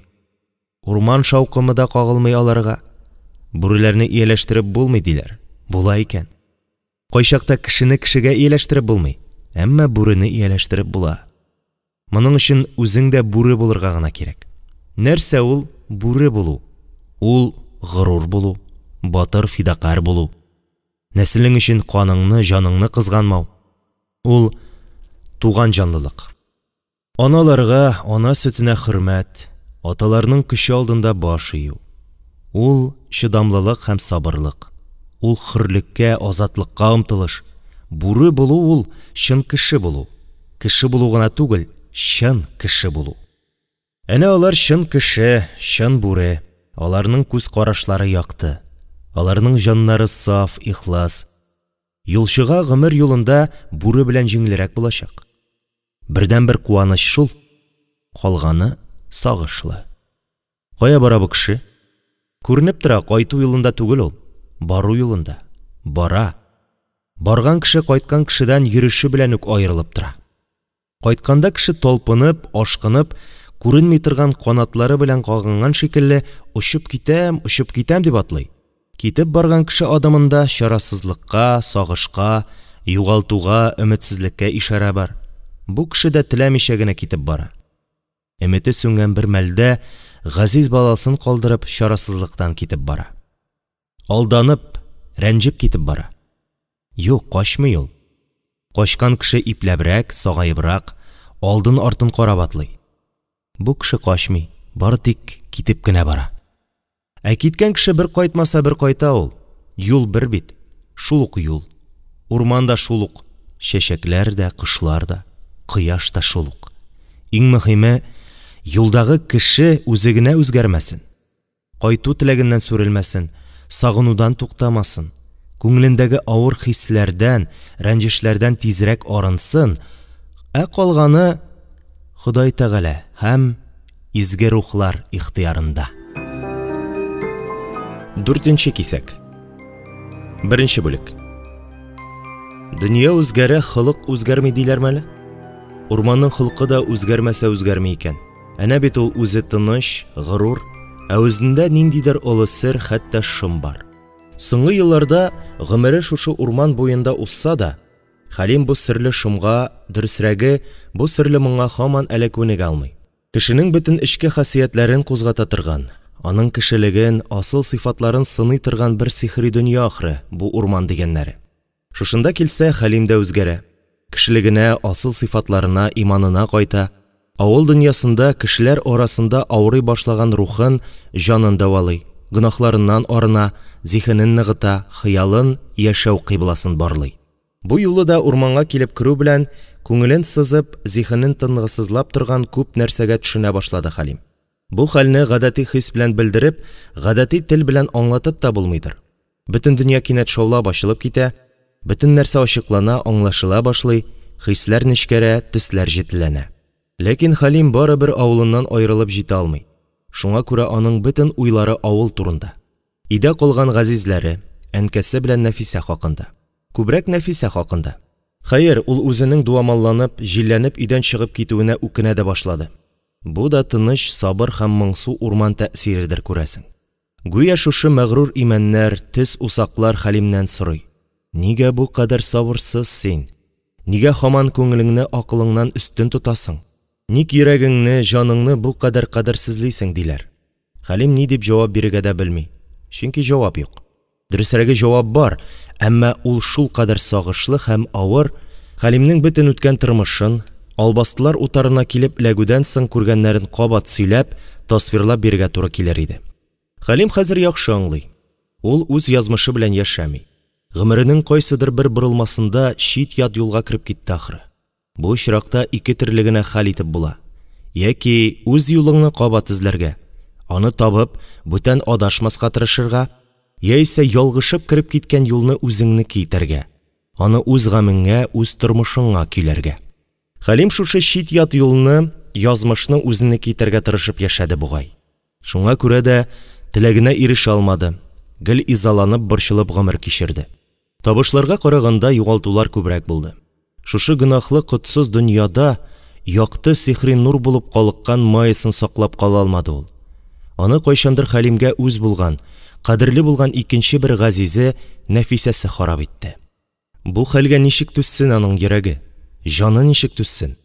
Урман шаукымы да кагылмый аларга. Бүреләрне ияләштереп булмый, диләр. Була икән. Кайчакта кешене кешегә ияләштереп булмый, әмма бүрене ияләштереп була. Моның өчен үзең дә бүре булырга гына кирәк. Нәрсә ул бүре булу? Ул горур булу, батыр, фидакарь булу. Нәселең өчен каныңны, җаныңны кызганмау. Ул туган җанлылык. Аналарга, ана сөтенә хөрмәт, аталарның көче алдында баш ию. Ул, чыдамлылык һәм сабырлык. Ул, хөрлеккә, азатлыкка омтылыш. Бүре булу ул, чын кеше булу. Кеше булу гына түгел, чын кеше булу. Әнә алар чын кеше, чын бүре. Аларның күз карашлары якты. Аларның җаннары саф, ихлас. Юлчыга гомер юлында бүре белән җиңелрәк булачак. Бердәнбер куаныч шул, калганы сагышлы. Кая бара бу кеше? Күренеп тора, кайту юлында түгел ул, бару юлында. Бара. Барган кеше кайткан кешедән йөреше белән үк аерылып тора. Кайтканда кеше талпынып, ашкынып, күренми торган канатлары белән кагынган шикелле, очып китәм, очып китәм дип атлый. Китеп барган кеше адымында чарасызлыкка, сагышка, югалтуга, өметсезлеккә ишарә бар. Бу кеше дә теләмичә генә китеп бара. Өмете сүнгән бер мәлдә газиз баласын калдырып, чарасызлыктан китеп бара. Алданып, рәнҗеп китеп бара. Юк, качмый ул. Качкан кеше ипләбрәк, сагаебрак, алдын-артын карап атлый. Бу кеше качмый, бары тик китеп кенә бара. Ә киткән кеше бер кайтмаса бер кайта ул. Юл бер бит. Шул ук юл. Урман да шул ук. Чәчәкләр дә, кошлар да, кояш та шул ук. Иң мөһиме, юлдагы кеше үзе генә үзгәрмәсен. Кайту теләгеннән сүрелмәсен, сагынудан туктамасын, күңелендәге авыр хисләрдән, рәнҗешләрдән тизрәк арынсын, ә калганы Ходай Тәгалә һәм изге рухлар ихтыярында. Дүртенче кисәк. Беренче бүлек. Дөнья үзгәрә, холык үзгәрми диләрме әле? Урманның холкы да үзгәрмәсә үзгәрми икән. Әнә бит ул үзе тыныч, горур, ә үзендә ниндидер олы сер, хәтта шом бар. Соңгы елларда гомере шушы урман буенда узса да, Хәлим бу серле шомга, дөресрәге, бу серле моңа һаман әле күнегә алмый. Кешенең бөтен эчке хасиятләрен кузгата торган, аның кешелеген, асыл сыйфатларын сыный торган бер сихри дөнья ахры бу урман дигәннәре. Шушында килсә, Хәлим дә үзгәрә. Кешелегенә, асыл сыйфатларына, иманына кайта, авыл дөньясында, кешеләр арасында авырый башлаган рухын, җанын дәвалый, гөнаһларыннан арына, зиһенен ныгыта, хыялын, яшәү кыйбласын барлый. Бу юлы да урманга килеп керү белән, күңелен сызып, зиһенен тынгысызлап торган күп нәрсәгә төшенә башлады Хәлим. Бу хәлне гадәти хис белән белдереп, гадәти тел белән аңлатып та булмыйдыр. Бөтен дөнья кинәт шаулап ачылып китә, бөтен нәрсә ачыклана, аңлашыла башлый, хисләр нечкәрә, төсләр җетеләнә. Ләкин Хәлим барыбер авылыннан аерылып җитә алмый. Шуңа күрә аның бөтен уйлары авыл турында. Өйдә калган газизләре, әнкәсе белән Нәфисә хакында. Күбрәк Нәфисә хакында. Хәер, ул үзенең дуамалланып, җилләнеп өйдән чыгып китүенә үкенә дә башлады. Бу да тыныч, сабыр һәм моңсу урман тәэсиредер, күрәсең. Гүя шушы мәгърур имәннәр, төз усаклар Хәлимнән сорый, Нигә бу кадәр сабырсыз син? Нигә һаман күңелеңне акылыңнан өстен тотасың? Ник йөрәгеңне, җаныңны бу кадәр кадерсезлисең? диләр. Хәлим ни дип җавап бирергә дә белми. Чөнки җавап юк. Дөресрәге, җавап бар, әмма ул шулкадәр сагышлы һәм авыр, Хәлимнең бөтен үткән тормышын, албастылар утарына килеп эләгүдән соң күргәннәрен кабат сөйләп, тасвирлап бирергә туры килер иде. Хәлим хәзер яхшы аңлый. Ул үз язмышы белән яшәми. Гомеренең кайсыдыр бер борылмасында чит-ят юлга кереп китте ахры. Бу очракта ике төрле генә хәл итеп була, яки үз юлыңны кабат эзләргә, аны табып, бүтән адашмаска тырышырга, яисә ялгышып кереп киткән юлны үзеңнеке итәргә, аны үз гамеңә, үз тормышыңа көйләргә. Хәлим шушы чит-ят юлны, язмышны үзенеке итәргә тырышып яшәде бугай. Шуңа күрә дә теләгенә ирешә алмады, гел изаланып, борчылып гомер кичерде. Табышларга караганда югалтулар күбрәк булды. Шушы гөнаһлы котсыз дөньяда якты сихри нур булып калыккан Майясын саклап кала алмады ул. Аны кайчандыр Хәлимгә үз булган, кадерле булган икенче бер газизе, Нәфисәсе харап итте. Бу хәлгә ничек түзсен аның йөрәге? Җаны ничек түзсен?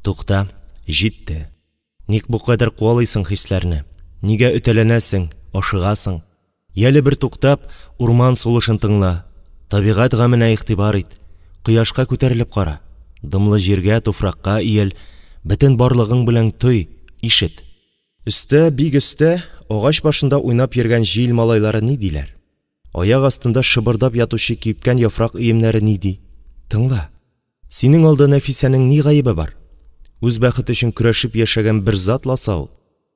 Тукта, җитте. Ник бу кадәр куалыйсың хисләрне? Нигә өтәләнәсең, ашыгасың? Яле бер туктап, урман сулышын тыңла, табигать гаменә игътибар ит, кояшка күтәрелеп кара, дымлы җиргә, туфракка иел, бөтен барлыгың белән той, ишет. Өстә, бик өстә, агач башында уйнап йөргән җил малайлары ни диләр? Аяк астында шыбырдап ятучы кипкән яфрак өемнәре ни ди? Тыңла. Синең алда Нәфисәнең ни гаебе бар? Үз бәхете өчен көрәшеп яшәгән бер зат ласа ул.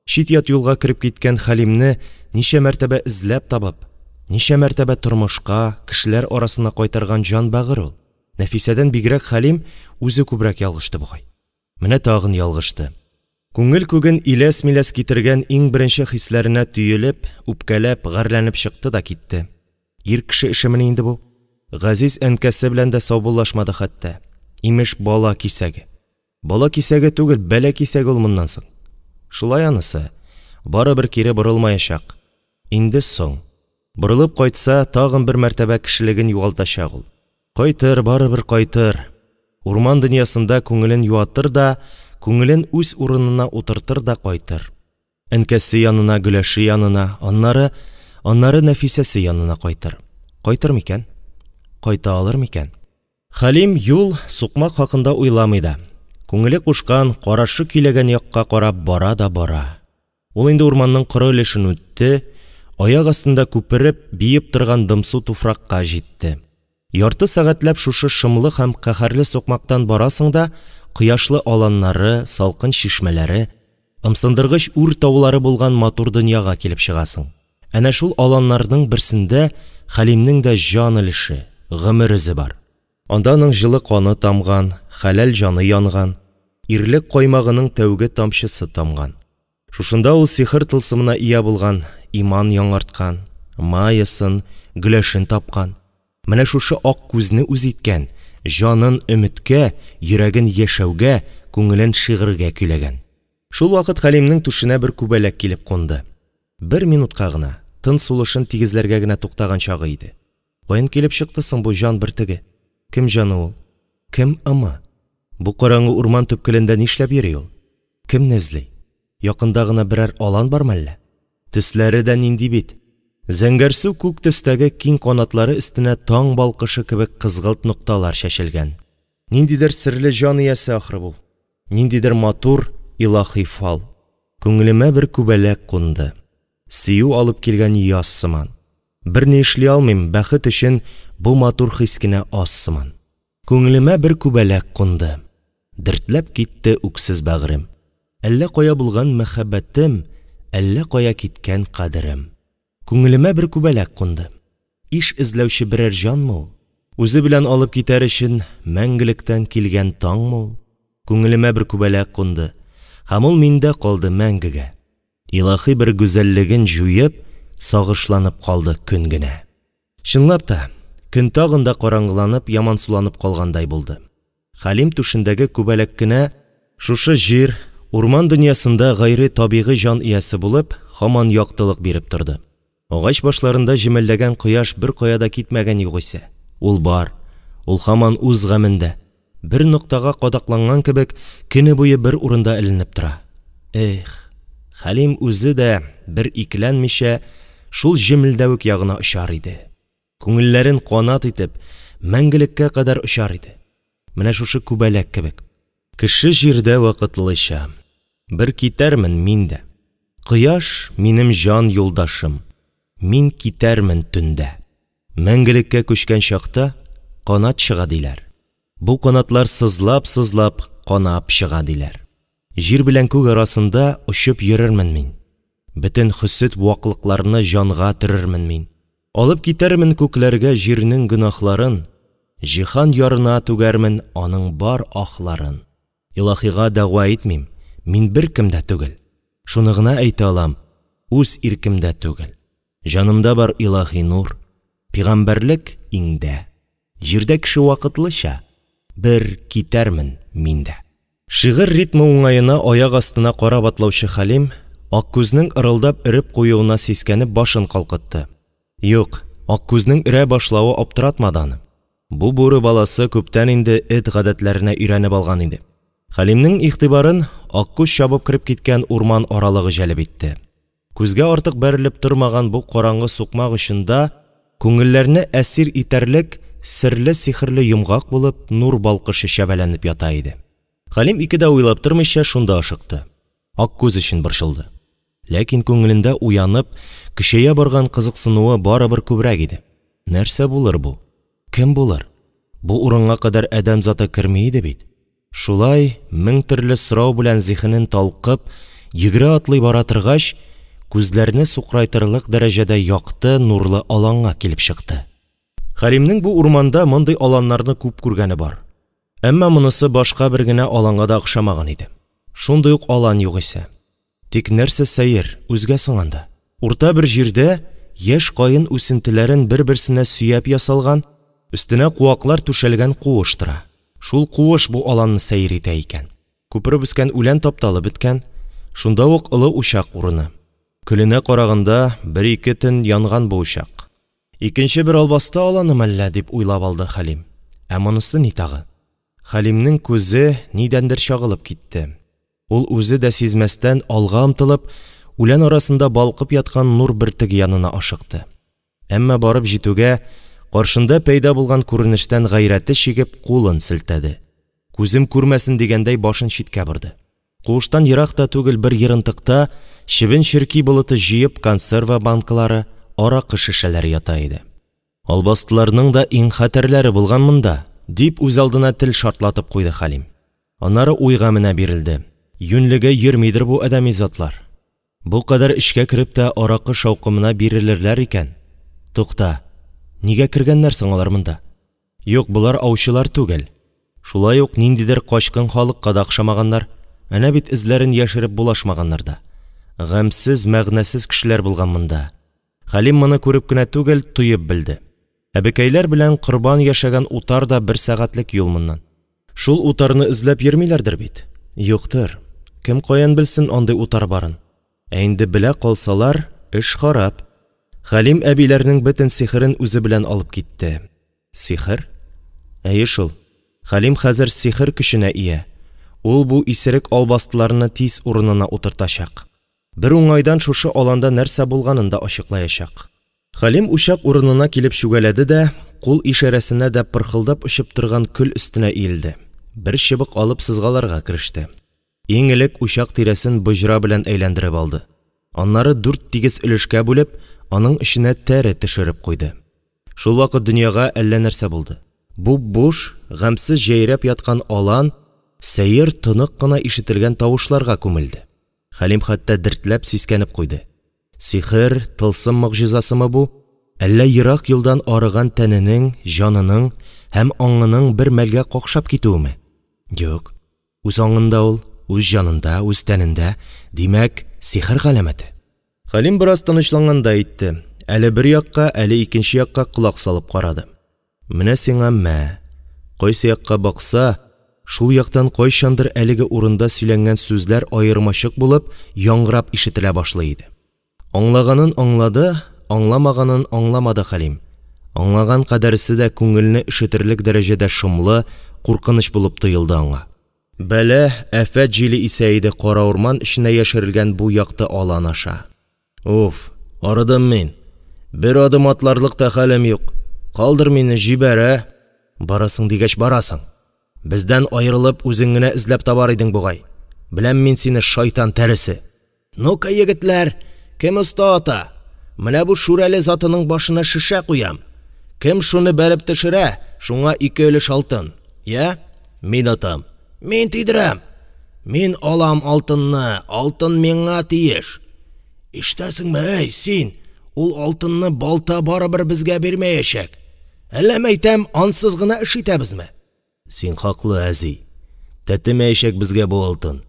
Чит-ят юлга кереп киткән Хәлимне ничә мәртәбә эзләп табып, ничә мәртәбә тормышка, кешеләр арасына кайтарган җан бәгырь ул. Нәфисәдән бигрәк Хәлим үзе күбрәк ялгышты бугай. Менә тагын ялгышты. Күңел күген иләс-миләс китергән иң беренче хисләренә төелеп, үпкәләп, гарьләнеп чыкты да китте. Ир кеше эшемени инде бу? Газиз әнкәсе белән дә саубуллашмады хәтта. Имеш, бала кисәге. Бала кисәге түгел, бәла кисәге ул моннан соң. Шулай анысы. Барыбер кире борылмаячак. Инде соң. Борылып кайтса, тагын бер мәртәбә кешелеген югалтачак ул. Кайтыр, барыбер кайтыр. Урман дөньясында күңелен юатыр да, күңелен үз урынына утыртыр да кайтыр. Әнкәсе янына, Гөләше янына, аннары, аннары Нәфисәсе янына кайтыр. Кайтыр микән? Кайта алыр микән? Хәлим юл, сукмак хакында уйламый да. Күңеле кушкан, карашы көйләгән якка карап бара да бара. Ул инде урманның коры өлешен үтте, аяк астында күпереп, биеп торган дымсу туфракка җитте. Ярты сәгатьләп шушы шомлы һәм каһәрле сукмактан барасың да, кояшлы аланнары, салкын чишмәләре, ымсындыргыч үр таулары булган матур дөньяга килеп чыгасың. Әнә шул аланнарның берсендә Хәлимнең дә җан өлеше, гомер эзе бар. Анда аның җылы каны тамган, хәләл җаны янган, ирлек каймагының тәүге тамчысы тамган. Шушында ул сихер тылсымына ия булган, иман яңарткан, Майясын, Гөләшен тапкан. Менә шушы ак күзне үз иткән, җанын өметкә, йөрәген яшәүгә, күңелен шигырьгә көйләгән. Шулвакыт Хәлимнең түшенә бер күбәләк килеп кунды. Бер минутка гына, тын-сулышын тигезләргә генә туктаган чагы иде. Каян килеп чыкты соң бу җан бөртеге? Кем җаны ул? Кем ымы? Бу караңгы урман төпкелендә нишләп йөри ул? Кемне эзли? Якында гына берәр алан бармы әллә? Төсләре дә нинди бит! Зәңгәрсу күк төстәге киң канатлары өстенә таң балкышы кебек кызгылт нокталар чәчелгән. Ниндидер серле җан иясе ахры бу. Ниндидер матур, илаһи фал. Күңелемә бер күбәләк кунды. Сөю алып килгән яз сыман. Берни эшли алмыйм, бәхет өчен бу матур хис кенә аз сыман. Күңелемә бер күбәләк кунды. Дертләп китте үксез бәгърем. Әллә кая булган мәхәббәтем, әллә кая киткән кадерем. Күңелемә бер күбәләк кунды. Иш эзләүче берәр җанмы ул? Үзе белән алып китәр өчен мәңгелектән килгән таңмы ул? Күңелемә бер күбәләк кунды, һәм ул миндә калды мәңгегә. Илаһи бер гүзәллеген җуеп, сагышланып калды көн генә. Чынлап та, көн тагын да караңгыланып, ямансуланып калгандай булды. Хәлим түшендәге күбәләк кенә шушы җир, урман дөньясында гайре табигый җан иясе булып, һаман яктылык биреп торды. Агач башларында җемелдәгән кояш беркая да китмәгән югыйсә. Ул бар. Ул һаман үз гамендә. Бер ноктага кадакланган кебек, көне буе бер урында эленеп тора. Эх, Хәлим үзе дә, бер икеләнмичә, шул җемелдәвек ягына очар иде. Күңелләрен канат итеп, мәңгелеккә кадәр очар иде. Менә шушы күбәләк кебек. Кеше җирдә вакытлыча. Бер китәрмен мин дә. Кояш, минем җан юлдашым. Мин китәрмен төндә. Мәңгелеккә күчкән чакта канат чыга, диләр. Бу канатлар сызлап-сызлап, канап чыга, диләр. Җир белән күк арасында очып йөрермен мин. Бөтен хөсет, ваклыкларны җанга төрермен мин. Алып китәрмен күкләргә җирнең гөнаһларын, җиһан ярына түгәрмен аның бар аһларын. Илаһига дәгъва итмим, мин беркем дә түгел. Шуны гына әйтә алам, үз иркемдә түгел. Җанымда бар илаһи нур, пигамбәрлек иңдә. Җирдә кеше вакытлыча, бер китәрмен мин дә. Шигырь ритмы уңаена аяк астына карап атлаучы Хәлим, Аккүзнең ырылдап өреп куюына сискәнеп башын калкытты. Юк, Аккүзнең өрә башлавы аптыратмады аны. Бу бүре баласы күптән инде эт гадәтләренә өйрәнеп алган иде. Хәлимнең игътибарын Аккүз чабып кереп киткән урман аралыгы җәлеп итте. Күзгә артык бәрелеп тормаган бу караңгы сукмак очында күңелләрне әсир итәрлек серле-сихерле йомгак булып нур балкышы чәбәләнеп ята иде. Хәлим ике дә уйлап тормыйча шунда ашыкты. Аккүз өчен борчылды. Ләкин күңелендә уянып, көчәя барган кызыксынуы барыбер күбрәк иде. Нәрсә булыр бу? Кем булыр? Бу урынга кадәр адәм заты керми иде бит. Шулай, мең төрле сорау белән зиһенен талкып, йөгерә-атлый бара торгач, күзләрне сукырайтырлык дәрәҗәдә якты, нурлы аланга килеп чыкты. Хәлимнең бу урманда мондый аланнарны күп күргәне бар. Әмма монысы башка бер генә аланга да охшамаган иде. Шундый ук алан югыйсә. Тик нәрсә сәер, үзгә соң анда? Урта бер җирдә яшь каен үсентеләрен бер-берсенә сөяп ясалган, өстенә куаклар түшәлгән куыш тора. Шул куыш бу аланны сәер итә икән. Күпереп үскән үлән тапталып беткән, шунда ук олы учак урыны. Көленә караганда, бер-ике төн янган бу учак. Икенче бер албасты аланы мәллә, дип уйлап алды Хәлим. Ә монысы ни тагы? Хәлимнең күзе нидәндер чагылып китте. Ул үзе дә сизмәстән алга омтылып, үлән арасында балкып яткан нур бөртеге янына ашыкты. Әмма барып җитүгә, каршында пәйда булган күренештән гайрәте чигеп, кулын селтәде. Күзем күрмәсен дигәндәй башын читкә борды. Куыштан ерак та түгел бер ерынтыкта чебен-черки болыты җыеп консерва банкалары, аракы шешәләре ята иде. Албастыларның да иң хәтәрләре булган монда, дип үзалдына тел шартлатып куйды Хәлим. Аннары уйга менә бирелде. Юньлегә йөрмидер бу адәми затлар. Бу кадәр эчкә кереп тә аракы шаукымына бирелерләр икән. Тукта, нигә кергәннәр соң алар монда? Юк, болар аучылар түгел. Шулай ук ниндидер качкын халыкка да охшамаганнар. Әнә бит эзләрен яшереп булашмаганнар да. Гамьсез, мәгънәсез кешеләр булган монда. Хәлим моны күреп кенә түгел, тоеп белде. Әбекәйләр белән Корбан яшәгән утар да бер сәгатьлек юл моннан. Шул утарны эзләп йөрмиләрдер бит? Юктыр. Кем каян белсен андый утар барын? Ә инде белә калсалар, эш харап. Хәлим әбиләрнең бөтен сихерен үзе белән алып китте. Сихер? Әйе шул. Хәлим хәзер сихер көченә ия. Ул бу исерек албастыларны тиз урынына утыртачак. Бер уңайдан шушы аланда нәрсә булганын да ачыклаячак. Хәлим учак урынына килеп чүгәләде дә, кул ишарәсенә дә пырхылдап очып торган көл өстенә иелде. Бер чыбык алып сызгаларга кереште. Иң элек учак тирәсен боҗра белән әйләндереп алды. Аннары дүрт тигез өлешкә бүлеп, аның эченә тәре төшереп куйды. Шул вакыт дөньяга әллә нәрсә булды. Буп-буш, гамьсез җәйрәп яткан алан сәер, тонык кына ишетелгән тавышларга күмелде. Хәлим хәтта дертләп сискәнеп куйды. Сихер, тылсым могҗизасымы бу? Әллә ерак юлдан арыган тәненең, җанының һәм аңының бер мәлгә какшап китүеме? Юк. Үз аңында ул, үз җанында, үз тәнендә, димәк, сихер галәмәте. Хәлим бераз тынычлангандай итте. Әле бер якка, әле икенче якка колак салып карады. Менә сиңа мә. Кайсы якка бакса, шул яктан кайчандыр әлеге урында сөйләнгән сүзләр аермачык булып, яңгырап ишетелә башлый иде. Аңлаганын аңлады, аңламаганын аңламады Хәлим. Аңлаган кадәресе дә күңелне өшетерлек дәрәҗәдә шомлы, куркыныч булып тоелды аңа. Бәла, афәт җиле исә иде кара урман эченә яшерелгән бу якты алан аша. Уф, арыдым мин. Бер адым атларлык та хәлем юк. Калдыр мине, җибәр, ә? Барасың дигәч барасың. Бездән аерылып, үзең генә эзләп табар идең бугай. Беләм мин сине, шайтан тәресе. Ну-ка, егетләр, кем оста ата? Менә бу Шүрәле затының башына шешә куям. Кем шуны бәреп төшерә, шуңа ике өлеш алтын. Йә? Мин атам! Мин тидерәм! Мин алам алтынны, алтын миңа тиеш! Ишетәсеңме, әй, син, ул алтынны Балта барыбер безгә бирмәячәк! Әллә, мәйтәм, ансыз гына эш итәбезме? Син хаклы, әзи. Тәтемәячәк безгә бу алтын.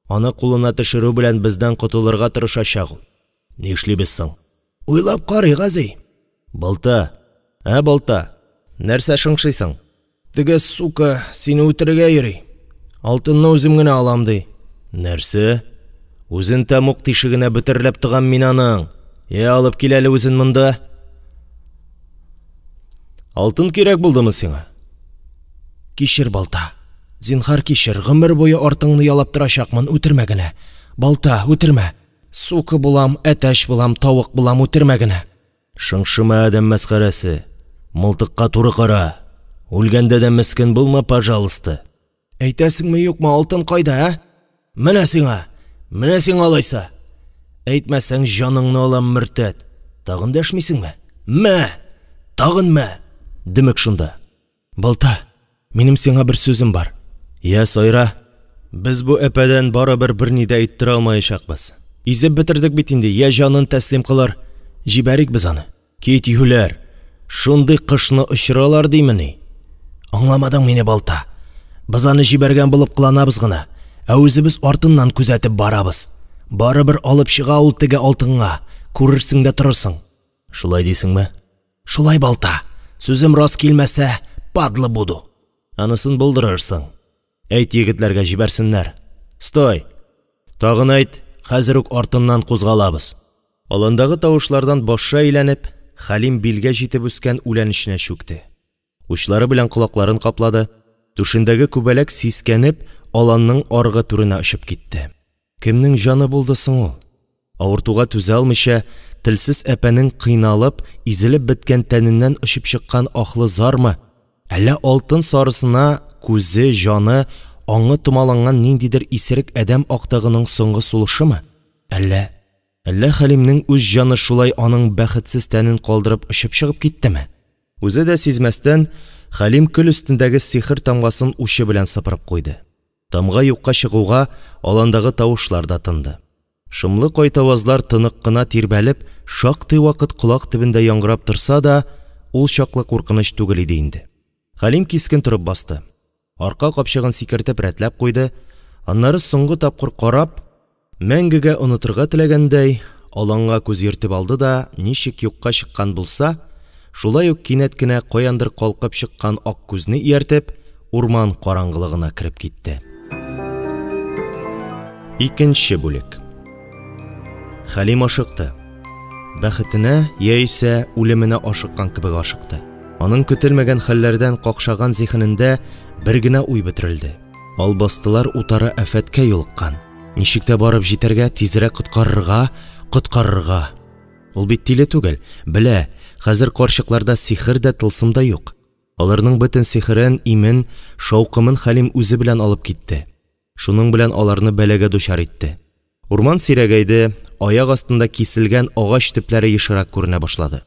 Аны кулына төшерү белән бездән котылырга тырышачак ул. Нишлибез соң? Уйлап карыйк, әзи. Балта! Ә, Балта? Нәрсә шыңшыйсың? Теге сука сине үтерергә йөри. Алтынны үзем генә алам, ди. Нәрсә? Үзен тәмуг тишегенә бөтерләп тыгам мин аның. Йә, алып кил әле үзен монда. Алтын кирәк булдымы сиңа? Кичер, Балта. Зинһар кичер, гомер буе артыңны ялап торачакмын, үтермә генә. Балта, үтермә. Сука булам, әтәч булам, тавык булам, үтермә генә. Шыңшыма, адәм мәсхәрәсе! Мылтыкка туры кара! Үлгәндә дә мескен булма, пожалысты! Әйтәсеңме-юкмы, алтын кайда, ә? Менә сиңа! Менә сиңа алайса! Әйтмәсәң, җаныңны алам, мөртәт! Тагын дәшмисеңме? Мә! Тагын мә! Дөмек шунда! Балта, минем сиңа бер сүзем бар. Йә, сайра. Без бу әпәдән барыбер берни дә әйттерә алмаячакбыз. Изеп бетердек бит инде, йә җанын тәслим кылыр. Җибәрик без аны. Кит, юләр! Шундый кошны очыралар димени? Аңламадың мине, Балта. Без аны җибәргән булып кыланабыз гына, ә үзебез артыннан күзәтеп барабыз. Барыбер алып чыга ул теге алтынга, күрерсең дә торырсың. Шулай дисеңме? Шулай, Балта. Сүзем рас килмәсә, падла буду. Анысын булдырырсың. Әйт егетләргә җибәрсеннәр. Стой! Тагын әйт, хәзер үк артыннан кузгалабыз. Аландагы тавышлардан башы әйләнеп, Хәлим билгә җитеп үскән үлән эченә чүкте. Учлары белән колакларын каплады, түшендәге күбәләк сискәнеп, аланның аргы түренә очып китте. Кемнең җаны булды соң ул? Авыртуга түзә алмыйча, телсез әпәнең кыйналып, изелеп беткән тәненнән очып чыккан аһлы зармы, әллә алтын сарысына күзе, җаны, аңы томаланган ниндидер исерек адәм актыгының соңгы сулышымы? Әллә. Әллә Хәлимнең үз җаны шулай аның бәхетсез тәнен калдырып очып чыгып киттеме? Үзе дә сизмәстән, Хәлим көл өстендәге сихер тамгасын учы белән сыпырып куйды. Тамга юкка чыгуга, аландагы тавышлар да тынды. Шомлы кайтавазлар тонык кына тирбәлеп, шактый вакыт колак төбендә яңгырап торса да, ул чаклы куркыныч түгел иде инде. Хәлим кискен торып басты. Арка капчыгын сикертеп рәтләп куйды, аннары соңгы тапкыр карап, мәңгегә онытырга теләгәндәй, аланга күз йөртеп алды да, ничек юкка чыккан булса, шулай ук кинәт кенә каяндыр калкып чыккан Аккүзне ияртеп, урман караңгылыгына кереп китте. Икенче бүлек. Хәлим ашыкты. Бәхетенә, яисә үлеменә ашыккан кебек ашыкты. Аның көтелмәгән хәлләрдән какшаган зиһенендә бер генә уй бөтерелде. Албастылар утары афәткә юлыккан. Ничек тә барып җитәргә, тизрәк коткарырга, коткарырга! Ул бит тиле түгел, белә, хәзер карчыкларда сихер дә, тылсым да юк. Аларның бөтен сихерен, имен, шаукымын Хәлим үзе белән алып китте. Шуның белән аларны бәлагә дучар итте. Урман сирәгәйде, аяк астында киселгән агач төпләре ешрак күренә башлады.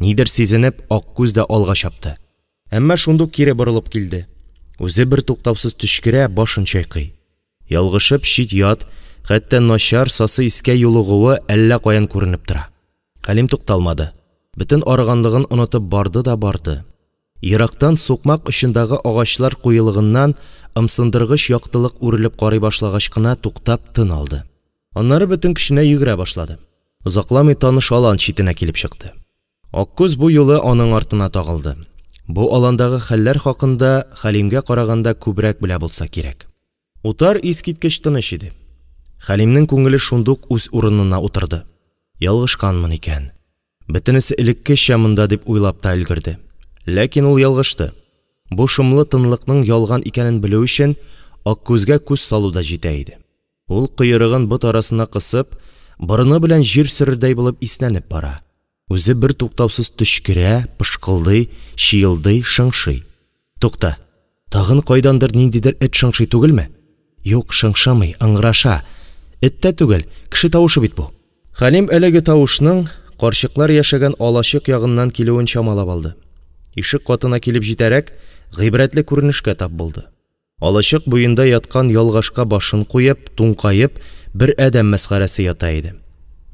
Нидер сизенеп, Аккүз дә алга чапты. Әмма шундук кире борылып килде. Үзе бертуктаусыз төчкерә, башын чайкый. Ялгышып, чит-ят, хәтта начар, сасы искә юлыгуы әллә каян күренеп тора. Хәлим тукталмады. Бөтен арыганлыгын онытып барды да барды. Ерактан, сукмак очындагы агачлар куелыгыннан ымсындыргыч яктылык үрелеп карый башлагач кына туктап тын алды. Аннары бөтен көченә йөгерә башлады. Озакламый таныш алан читенә килеп чыкты. Аккүз бу юлы аның артына тагылды. Бу аландагы хәлләр хакында Хәлимгә караганда күбрәк белә булса кирәк. Утар искиткеч тыныч иде. Хәлимнең күңеле шундук үз урынына утырды. Ялгышканмын икән. Бөтенесе элеккечә монда дип уйлап та өлгерде. Ләкин ул ялгышты. Бу шомлы тынлыкның ялган икәнен белү өчен Аккүзгә күз салу да җитә иде. Ул койрыгын бот арасына кысып, борыны белән җир сөрердәй булып иснәнеп бара. Үзе бертуктаусыз төчкерә, пышкылдый, чыелдый, шыңшый. Тукта, тагын кайдандыр ниндидер эт шыңшый түгелме? Юк, шыңшымый, ыңгыраша. Эт тә түгел, кеше тавышы бит бу. Хәлим әлеге тавышның карчыклар яшәгән алачык ягыннан килүен чамалап алды. Ишек катына килеп җитәрәк, гыйбрәтле күренешкә тап булды. Алачык буенда яткан ялгашка башын куеп, туңкаеп, бер адәм мәсхәрәсе ята иде.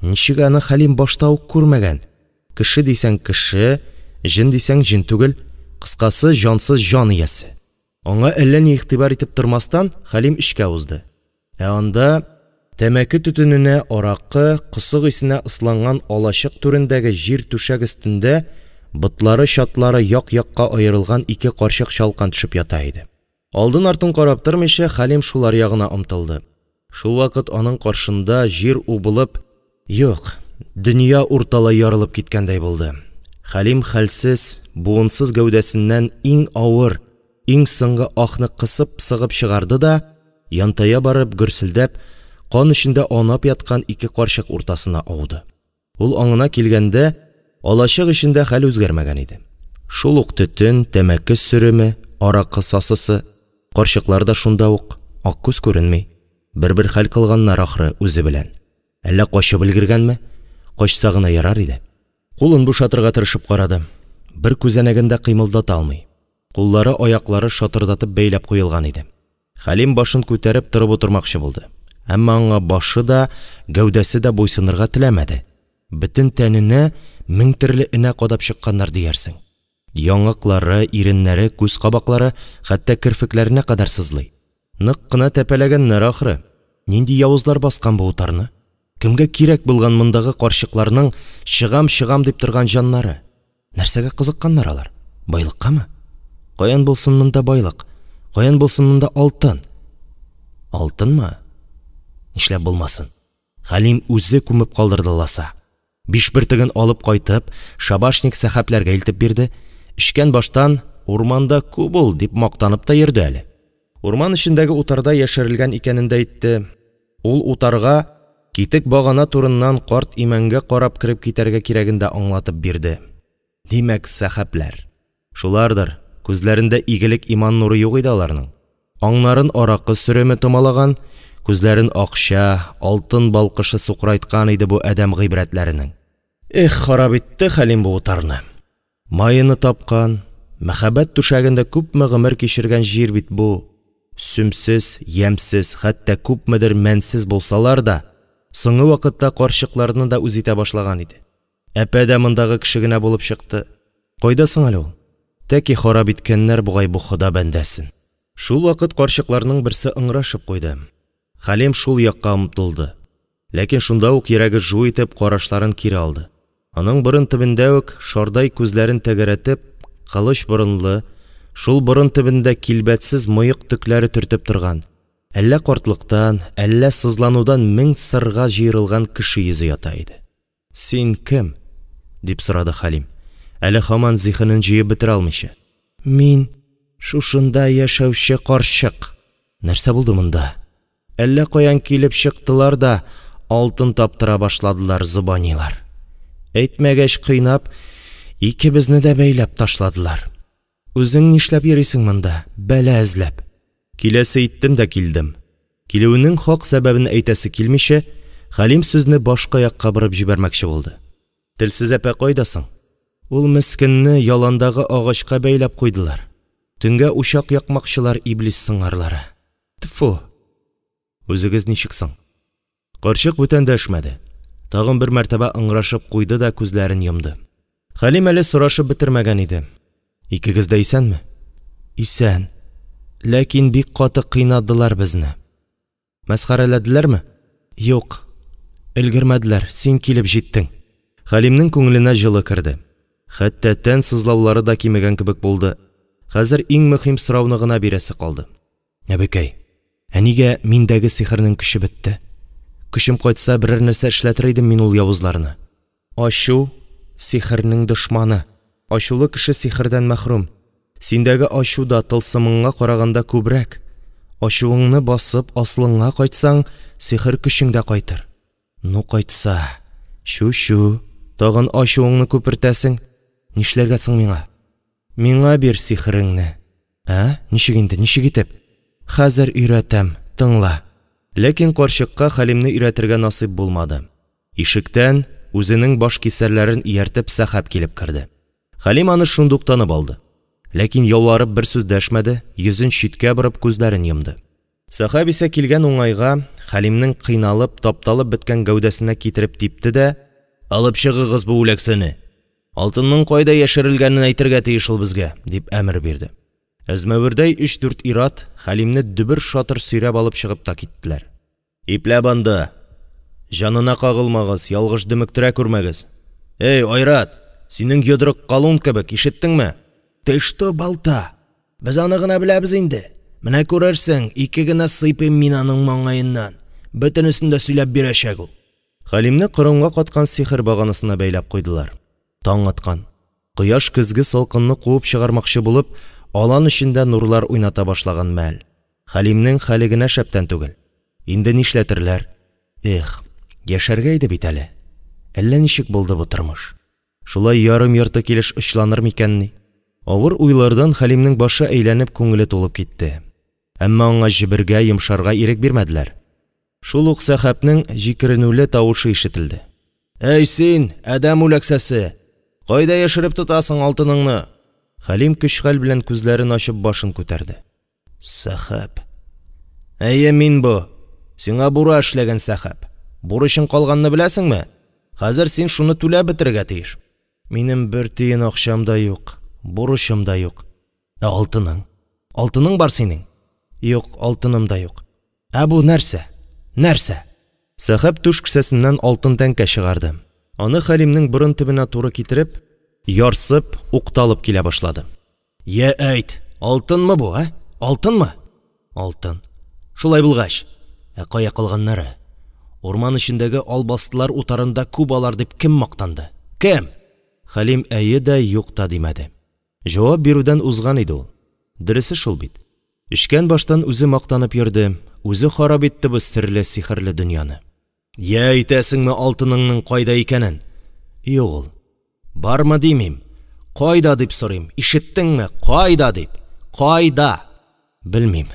Ничек аны Хәлим башта ук күрмәгән? Кеше дисәң кеше, җен дисәң җен түгел, кыскасы, җансыз җан иясе. Аңа әллә ни игътибар итеп тормастан, Хәлим эчкә узды. Ә анда, тәмәке төтененә, аракы, косык исенә ысланган алачык түрендәге җир түшәк өстендә ботлары-чатлары як-якка аерылган ике карчык чалкан төшеп ята иде. Алдын-артын карап тормыйча, Хәлим шулар ягына омтылды. Шулвакыт аның каршында җир убылып, юк, дөнья урталай ярылып киткәндәй булды. Хәлим хәлсез, буынсыз гәүдәсеннән иң авыр, иң соңгы ахны кысып-сыгып чыгарды да, янтая барып, гөрселдәп, кан эчендә аунап яткан ике карчык уртасына ауды. Ул аңына килгәндә, алачык эчендә хәл үзгәрмәгән иде. Шул ук төтен, тәмәке сөреме, аракы сасысы, карчыклар да шунда ук, Аккүз күренми. Бер-бер хәл кылганнар, ахры, үзе белән. Әллә качып өлгергәнме? Качса гына ярар иде. Кулын бушатырга тырышып карады. Бер күзәнәген дә кыймылдата алмый. Куллары, аяклары шатырдатып бәйләп куелган иде. Хәлим башын күтәреп торып утырмакчы булды. Әмма аңа башы да, гәүдәсе дә буйсынырга теләмәде. Бөтен тәненә мең төрле энә кадап чыкканнар диярсең. Яңаклары, иреннәре, күз кабаклары, хәтта керфекләренә кадәр сызлый. Нык кына тәпәләгәннәр, ахры. Нинди явызлар баскан бу утарны? Кемгә кирәк булган мондагы карчыкларның чыгам-чыгам дип торган җаннары? Нәрсәгә кызыкканнар алар? Байлыккамы? Каян булсын монда байлык? Каян булсын монда алтын? Алтынмы? Нишләп булмасын? Хәлим үзе күмеп калдырды ласа. Биш бөртеген алып кайтып, шабашник Сәхәпләргә илтеп бирде. Эчкән баштан, урманда күп ул, дип мактанып та йөрде әле. Урман эчендәге утарда яшерелгән икәнен дә әйтте. Ул утарга китек багана турыннан карт имәнгә карап кереп китәргә кирәген дә аңлатып бирде. Димәк, Сәхәпләр. Шулардыр, күзләрендә игелек-иман нуры юк иде аларның. Аңнарын аракы сөреме томалаган, күзләрен акча, алтын балкышы сукырайткан иде бу адәм гыйбрәтләренең. Эх, харап итте Хәлим бу утарны. Майяны тапкан, мәхәббәт түшәгендә күпме гомер кичергән җир бит бу. Сөмсез, ямьсез, хәтта күпмедер мәнсез булсалар да, соңгы вакытта карчыкларны да үз итә башлаган иде. Әпә дә мондагы кеше генә булып чыкты. Кайда соң әле ул? Тәки харап иткәннәр бугай бу Хода бәндәсен. Шулвакыт карчыкларның берсе ыңгырашып куйды. Хәлим шул якка омтылды. Ләкин шунда ук йөрәге жу итеп, карашларын кире алды. Аның борын төбендә үк, шардай күзләрен тәгәрәтеп, кылыч борынлы, шул борын төбендә килбәтсез мыек төкләре төртеп торган, әллә картлыктан, әллә сызланудан мең сырга җыерылган кеше йөзе ята иде. Син кем? дип сорады Хәлим, әле һаман зиһенен җыеп бетерә алмыйча. Мин, шушында яшәүче карчык. Нәрсә булды монда? Әллә каян килеп чыктылар да алтын таптыра башладылар зобанилар. Әйтмәгәч, кыйнап, икебезне дә бәйләп ташладылар. Үзең нишләп йөрисең монда, бәла эзләп? Киләсе иттем дә килдем. Килүенең хак сәбәбен әйтәсе килмичә, Хәлим сүзне башка якка борып җибәрмәкче булды. Телсез әпә кайда соң? Ул мескенне яландагы агачка бәйләп куйдылар. Төнгә учак якмакчылар иблис сыңарлары. Тфү! Үзегез ничек соң? Карчык бүтән дәшмәде. Тагын бер мәртәбә ыңгырашып куйды да күзләрен йомды. Хәлим әле сорашып бетермәгән иде. Икегез дә исәнме? Исән. Ләкин бик каты кыйнадылар безне. Мәсхәрәләделәрме? Юк. Өлгермәделәр, син килеп җиттең. Хәлимнең күңеленә җылы керде. Хәтта тән сызлаулары да кимегән кебек булды. Хәзер иң мөһим сорауны гына бирәсе калды. Әбекәй, ә нигә миндәге сихернең көче бетте? Көчем кайтса, берәр нәрсә эшләтер идем мин ул явызларны. Ачу, сихернең дошманы. Ачулы кеше сихердән мәхрүм. Синдәге ачу да тылсымыңа караганда күбрәк. Ачуыңны басып, асылыңа кайтсаң, сихер көчең дә кайтыр. Ну кайтса. Чү-чү, тагын ачуыңны күпертәсең. Нишләргә соң миңа? Миңа бир сихереңне. Ә? Ничек инде, ничек итеп? Хәзер өйрәтәм, тыңла. Ләкин карчыкка Хәлимне өйрәтергә насыйп булмады. Ишектән, үзенең башкисәрләрен ияртеп, Сәхәп килеп керде. Хәлим аны шундук танып алды. Ләкин ялварып бер сүз дәшмәде, йөзен читкә борып, күзләрен йомды. Сәхәп исә килгән уңайга Хәлимнең кыйналып, тапталып беткән гәүдәсенә китереп типте дә, Алып чыгыгыз бу үләксәне! Алтынның кайда яшерелгәнен әйтергә тиеш ул безгә! дип әмер бирде. Әзмәвердәй өч-дүрт ир-ат Хәлимне дөбер-шатыр сөйрәп алып чыгып та киттеләр. Ипләп анда! Җанына кагылмагыз, ялгыш дөмектерә күрмәгез! Эй, Айрат! Синең йодрык калун кебек, ишеттеңме? Ты что, балта? Без аны гына беләбез инде. Менә күрерсең, ике генә сыйпыйм мин аның маңгаеннан, бөтенесен дә сөйләп бирәчәк ул. Хәлимне корымга каткан сихер баганасына бәйләп куйдылар. Таң аткан. Кояш көзге салкынны куып чыгармакчы булып, алан эчендә нурлар уйната башлаган мәл. Хәлимнең хәле генә шәптән түгел. Инде нишләтерләр? Эх, яшәргә иде бит әле. Әллә ничек булды бу тормыш. Шулай ярым-йорты килеш очланыр микәнни? Авыр уйлардан Хәлимнең башы әйләнеп, күңеле тулып китте. Әмма аңа җебергә, йомшарга ирек бирмәделәр. Шул ук Сәхәпнең җикеренүле тавышы ишетелде. Әй син, адәм үләксәсе! Кайда яшереп тотасың алтыныңны? Хәлим көч-хәл белән күзләрен ачып башын күтәрде. Сәхәп. Әйе, мин бу. Сиңа бура эшләгән Сәхәп. Бурычың калганны беләсеңме? Хәзер син шуны түләп бетерергә тиеш. Минем бер тиен акчам да юк, бурычым да юк. Ә алтының? Алтының бар синең? Юк, алтыным да юк. Ә бу нәрсә? Нәрсә? Сәхәп түш кесәсеннән алтын тәңкә чыгарды. Аны Хәлимнең борын төбенә туры китереп, ярсып, укталып килә башлады. Йә, әйт, алтынмы бу, ә? Алтынмы? Алтын. Шулай булгач, ә кая калганнары? Урман эчендәге албастылар утарында күп алар дип кем мактанды? Кем? Хәлим әйе дә, юк та димәде. Җавап бирүдән узган иде ул. Дөресе шул бит. Эчкән баштан үзе мактанып йөрде, үзе харап итте бу серле, сихерле дөньяны. Йә, әйтәсеңме алтыныңның кайда икәнен? Юк ул. Бармы димим. Кайда дип сорыйм, ишеттеңме? Кайда дип? Кайда? Белмим.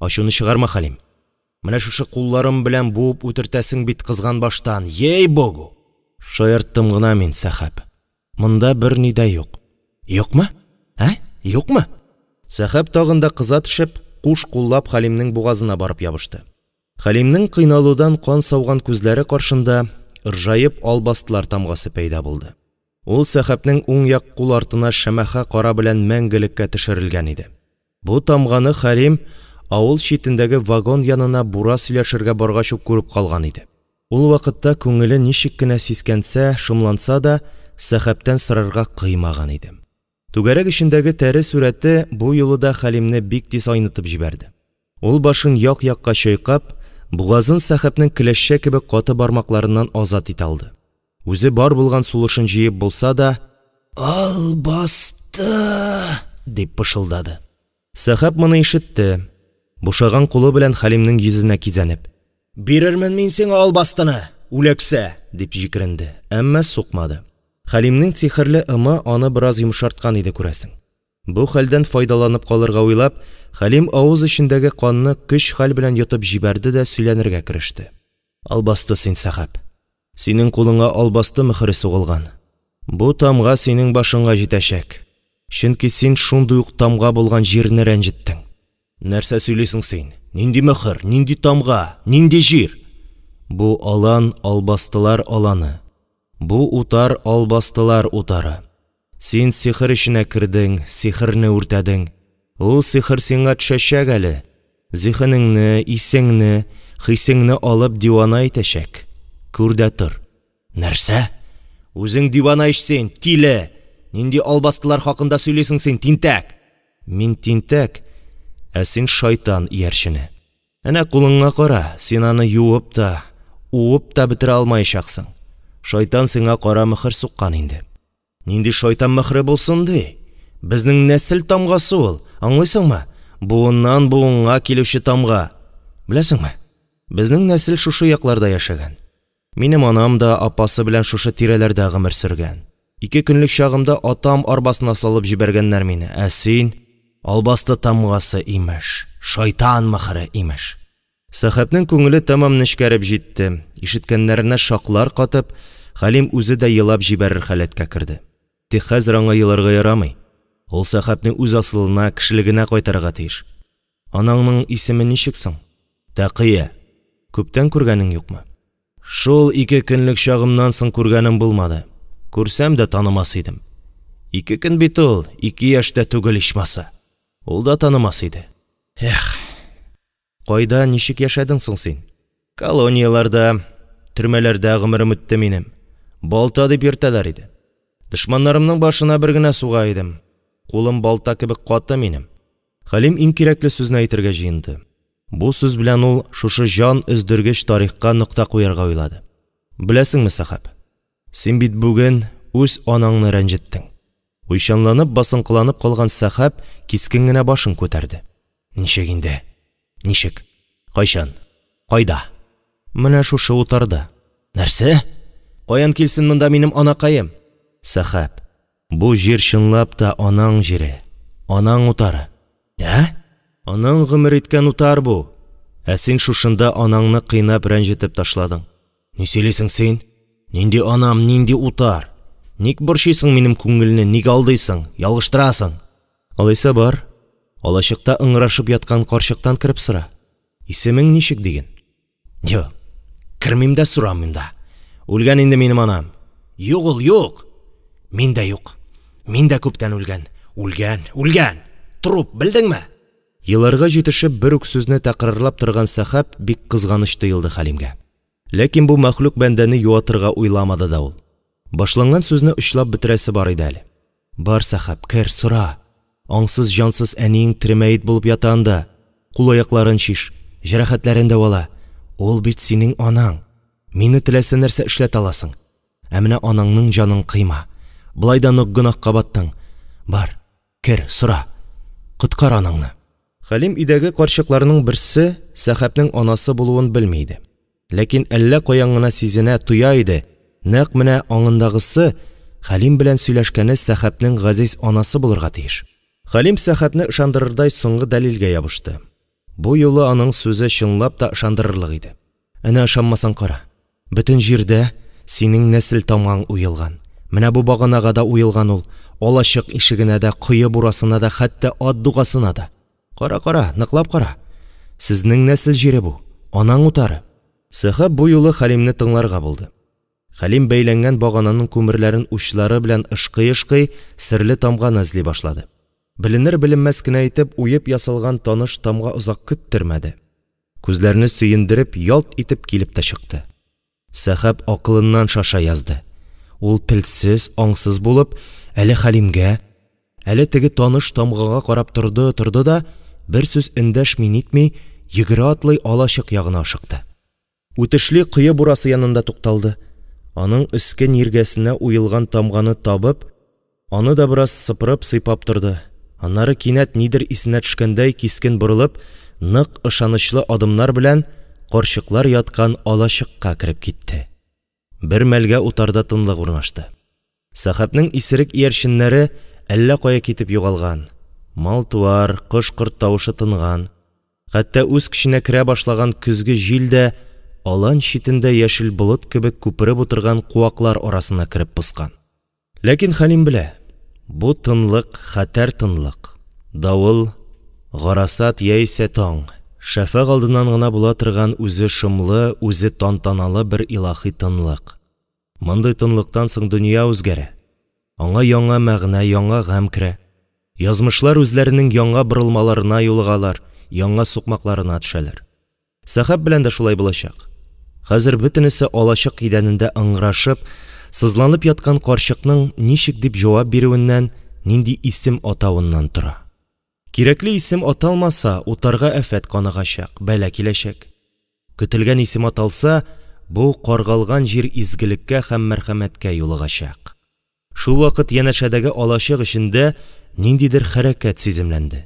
Ачуны чыгарма, Хәлим. Менә шушы кулларым белән буып үтертәсең бит кызган баштан, ей-богу! Шаярттым гына мин, Сәхәп. Монда берни дә юк. Юкмы? Ә? Юкмы? Сәхәп тагын да кыза төшеп, куш куллап Хәлимнең бугазына барып ябышты. Хәлимнең кыйналудан кан сауган күзләре каршында ыржаеп албастылар тамгасы пәйда булды. Ул Сәхәпнең уң як кул артына шәмәхә кара белән мәңгелеккә төшерелгән иде. Бу тамганы Хәлим авыл читендәге вагон янына бура сөйләшергә баргач ук күреп калган иде. Ул вакытта күңеле ничек кенә сискәнсә, шомланса да, Сәхәптән сорарга кыймаган иде. Түгәрәк эчендәге тәре сурәте бу юлы да Хәлимне бик тиз айнытып җибәрде. Ул башын як-якка чайкап, бугазын Сәхәпнең келәшчә кебек каты бармакларыннан азат итә алды. Үзе бар булган сулышын җыеп булса да. Албасты! дип пышылдады. Сәхәп моны ишетте. Бушаган кулы белән Хәлимнең йөзенә кизәнеп. Бирермен мин сиңа албастыны, үләксә! дип җикеренде, әмма сукмады. Хәлимнең сихерле ымы аны бераз йомшарткан иде, күрәсең. Бу хәлдән файдаланып калырга уйлап, Хәлим авыз эчендәге канны көч-хәл белән йотып җибәрде дә сөйләнергә кереште. Албасты син, Сәхәп. Синең кулыңа албасты мөһере сугылган. Бу тамга синең башыңа җитәчәк. Чөнки син шундый ук тамга булган җирне рәнҗеттең. Нәрсә сөйлисең син? Нинди мөһер? Нинди тамга? Нинди җир? Бу алан, албастылар аланы. Бу утар, албастылар утары. Син сихер эченә кердең, сихерне үртәдең. Ул сихер сиңа төшәчәк әле. Зиһенеңне, исеңне, хисеңне алып дивана итәчәк. Күр дә тор. Нәрсә? Үзең дивана ич син, тиле! Нинди албастылар хакында сөйлисең син, тинтәк? Мин тинтәк, ә син шайтан иярчене. Әнә кулыңа кара, син аны юып та, уып та бетерә алмаячаксың. Шайтан сиңа кара мөхер суккан инде. Нинди шайтан мөхере булсын ди? Безнең нәсел тамгасы ул, аңлыйсыңмы? Буыннан буынга килүче тамга. Беләсеңме? Безнең нәсел шушы якларда яшәгән. Минем анам да апасы белән шушы тирәләрдә гомер сөргән. Ике көнлек чагымда атам арбасына салып җибәргәннәр мине, ә син албасты тамгасы, имеш, шайтан мөхере, имеш. Сәхәпнең күңеле тәмам нечкәреп җитте, ишеткәннәренә шаклар катып, Хәлим үзе дә елап җибәрер халәткә керде. Тик хәзер аңа еларга ярамый. Ул Сәхәпне үз асылына, кешелегенә кайтарырга тиеш. Анаңның исеме ничек соң? Тәкыя. Күптән күргәнең юкмы? Шул ике көнлек чагымнан соң күргәнем булмады. Күрсәм дә танымас идем. Ике көн бит ул, ике яшь тә түгел ичмаса. Ул да танымас иде. Эх. Кайда, ничек яшәдең соң син? Колонияләрдә, төрмәләрдә гомерем үтте минем. Балта дип йөртәләр иде. Дошманнарымның башына бер генә суга идем. Кулым балта кебек каты минем. Хәлим иң кирәкле сүзне әйтергә җыенды. Бу сүз белән ул шушы җан өздергеч тарихка нокта куярга уйлады. Беләсеңме, Сәхәп, син бит бүген үз анаңны рәнҗеттең. Уйчанланып, басынкыланып калган Сәхәп кискен генә башын күтәрде. Ничек инде? Ничек? Кайчан? Кайда? Менә шушы утарда. Нәрсә? Каян килсен монда минем анакаем? Сәхәп, бу җир чынлап та анаң җире, анаң утары. Ә? Анаң гомер иткән утар бу. Ә син шушында анаңны кыйнап рәнҗетеп ташладың. Ни сөйлисең син? Нинди анам, нинди утар? Ник борчыйсың минем күңелне, ник алдыйсың, ялгыштырасың? Алайса бар, алачыкта ыңгырашып яткан карчыктан кереп сора. Исемең ничек диген? Юк, кермим дә сорамыйм да. Үлгән инде минем анам. Юк ул, юк! Мин дә юк. Мин дә күптән үлгән. Үлгән, үлгән! Труп, белдеңме? Еларга җитешеп бер үк сүзне тәкрарлап торган Сәхәп бик кызганыч тоелды Хәлимгә. Ләкин бу мәхлук бәндәне юатырга уйламады да ул. Башланган сүзне очлап бетерәсе бар иде әле. Бар, Сәхәп, кер, сора. Аңсыз-җансыз әниең тере мәет булып ята анда. Кул-аякларын чиш, җәрәхәтләрен дәвала. Ул бит синең анаң. Мине теләсә нәрсә эшләтә аласың. Ә менә анаңның җанын кыйма. Болай да нык гөнаһка баттың. Бар, кер, сора. Коткар анаңны. Хәлим өйдәге карчыкларның берсе Сәхәпнең анасы булуын белми иде. Ләкин әллә каян гына сизенә, тоя иде, нәкъ менә аңындагысы, Хәлим белән сөйләшкәне Сәхәпнең газиз анасы булырга тиеш. Хәлим Сәхәпне ышандырырдай соңгы дәлилгә ябышты. Бу юлы аның сүзе чынлап та ышандырырлык иде. Әнә ышанмасаң кара. Бөтен җирдә синең нәсел тамгаң уелган. Менә бу баганага да уелган ул, алачык ишегенә дә, кое бурасына да, хәтта ат дугасына да. Кара, кара, ныклап кара. Сезнең нәсел җире бу, анаң утары. Сәхәп бу юлы Хәлимне тыңларга булды. Хәлим бәйләнгән багананың күмерләрен учлары белән ышкый-ышкый серле тамганы эзли башлады. Беленер-беленмәс кенә итеп уеп ясалган таныш тамга озак көттермәде. Күзләрне сөендереп, ялт итеп килеп тә чыкты. Сәхәп акылыннан шаша язды. Ул телсез, аңсыз булып, әле Хәлимгә, әле теге таныш тамгага карап торды, торды да, бер сүз эндәшми-нитми, йөгерә-атлый алачык ягына ашыкты. Үтешли кое бурасы янында тукталды. Аның өске ниргәсенә уелган тамганы табып, аны да бераз сыпырып-сыйпап торды. Аннары кинәт нидер исенә төшкәндәй кискен борылып, нык ышанычлы адымнар белән карчыклар яткан алачыкка кереп китте. Бер мәлгә утарда тынлык урнашты. Сәхәпнең исерек иярченнәре әллә кая китеп югалган. Мал-туар, кош-корт тавышы тынган. Хәтта үз көченә керә башлаган көзге җил дә алан читендә яшел болыт кебек күпереп утырган куаклар арасына кереп поскан. Ләкин Хәлим белә, бу тынлык, хәтәр тынлык. Давыл, гарасат яисә таң, шәфәкъ алдыннан гына була торган үзе шомлы, үзе тантаналы бер илаһи тынлык. Мондый тынлыктан соң дөнья үзгәрә. Аңа яңа мәгънә, яңа гамь керә. Язмышлар үзләренең яңа борылмаларына юлыгалар, яңа сукмакларына төшәләр. Сәхәп белән дә шулай булачак. Хәзер бөтенесе алачык идәнендә ыңгырашып, сызланып яткан карчыкның ничек дип җавап бирүеннән, нинди исем атавыннан тора. Кирәкле исем аталмаса, утарга афәт каныгачак, бәла киләчәк. Көтелгән исем аталса, бу каргалган җир изгелеккә һәм мәрхәмәткә юлыгачак. Шулвакыт янәшәдәге алачык эчендә ниндидер хәрәкәт сиземләнде.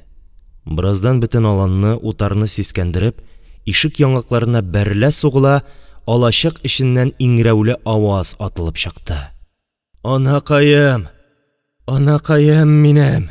Бераздан бөтен аланны, утарны сискәндереп, ишек яңакларына бәрелә-сугыла, алачык эченнән иңрәүле аваз атылып чыкты. Анакаем! Анакаем минем!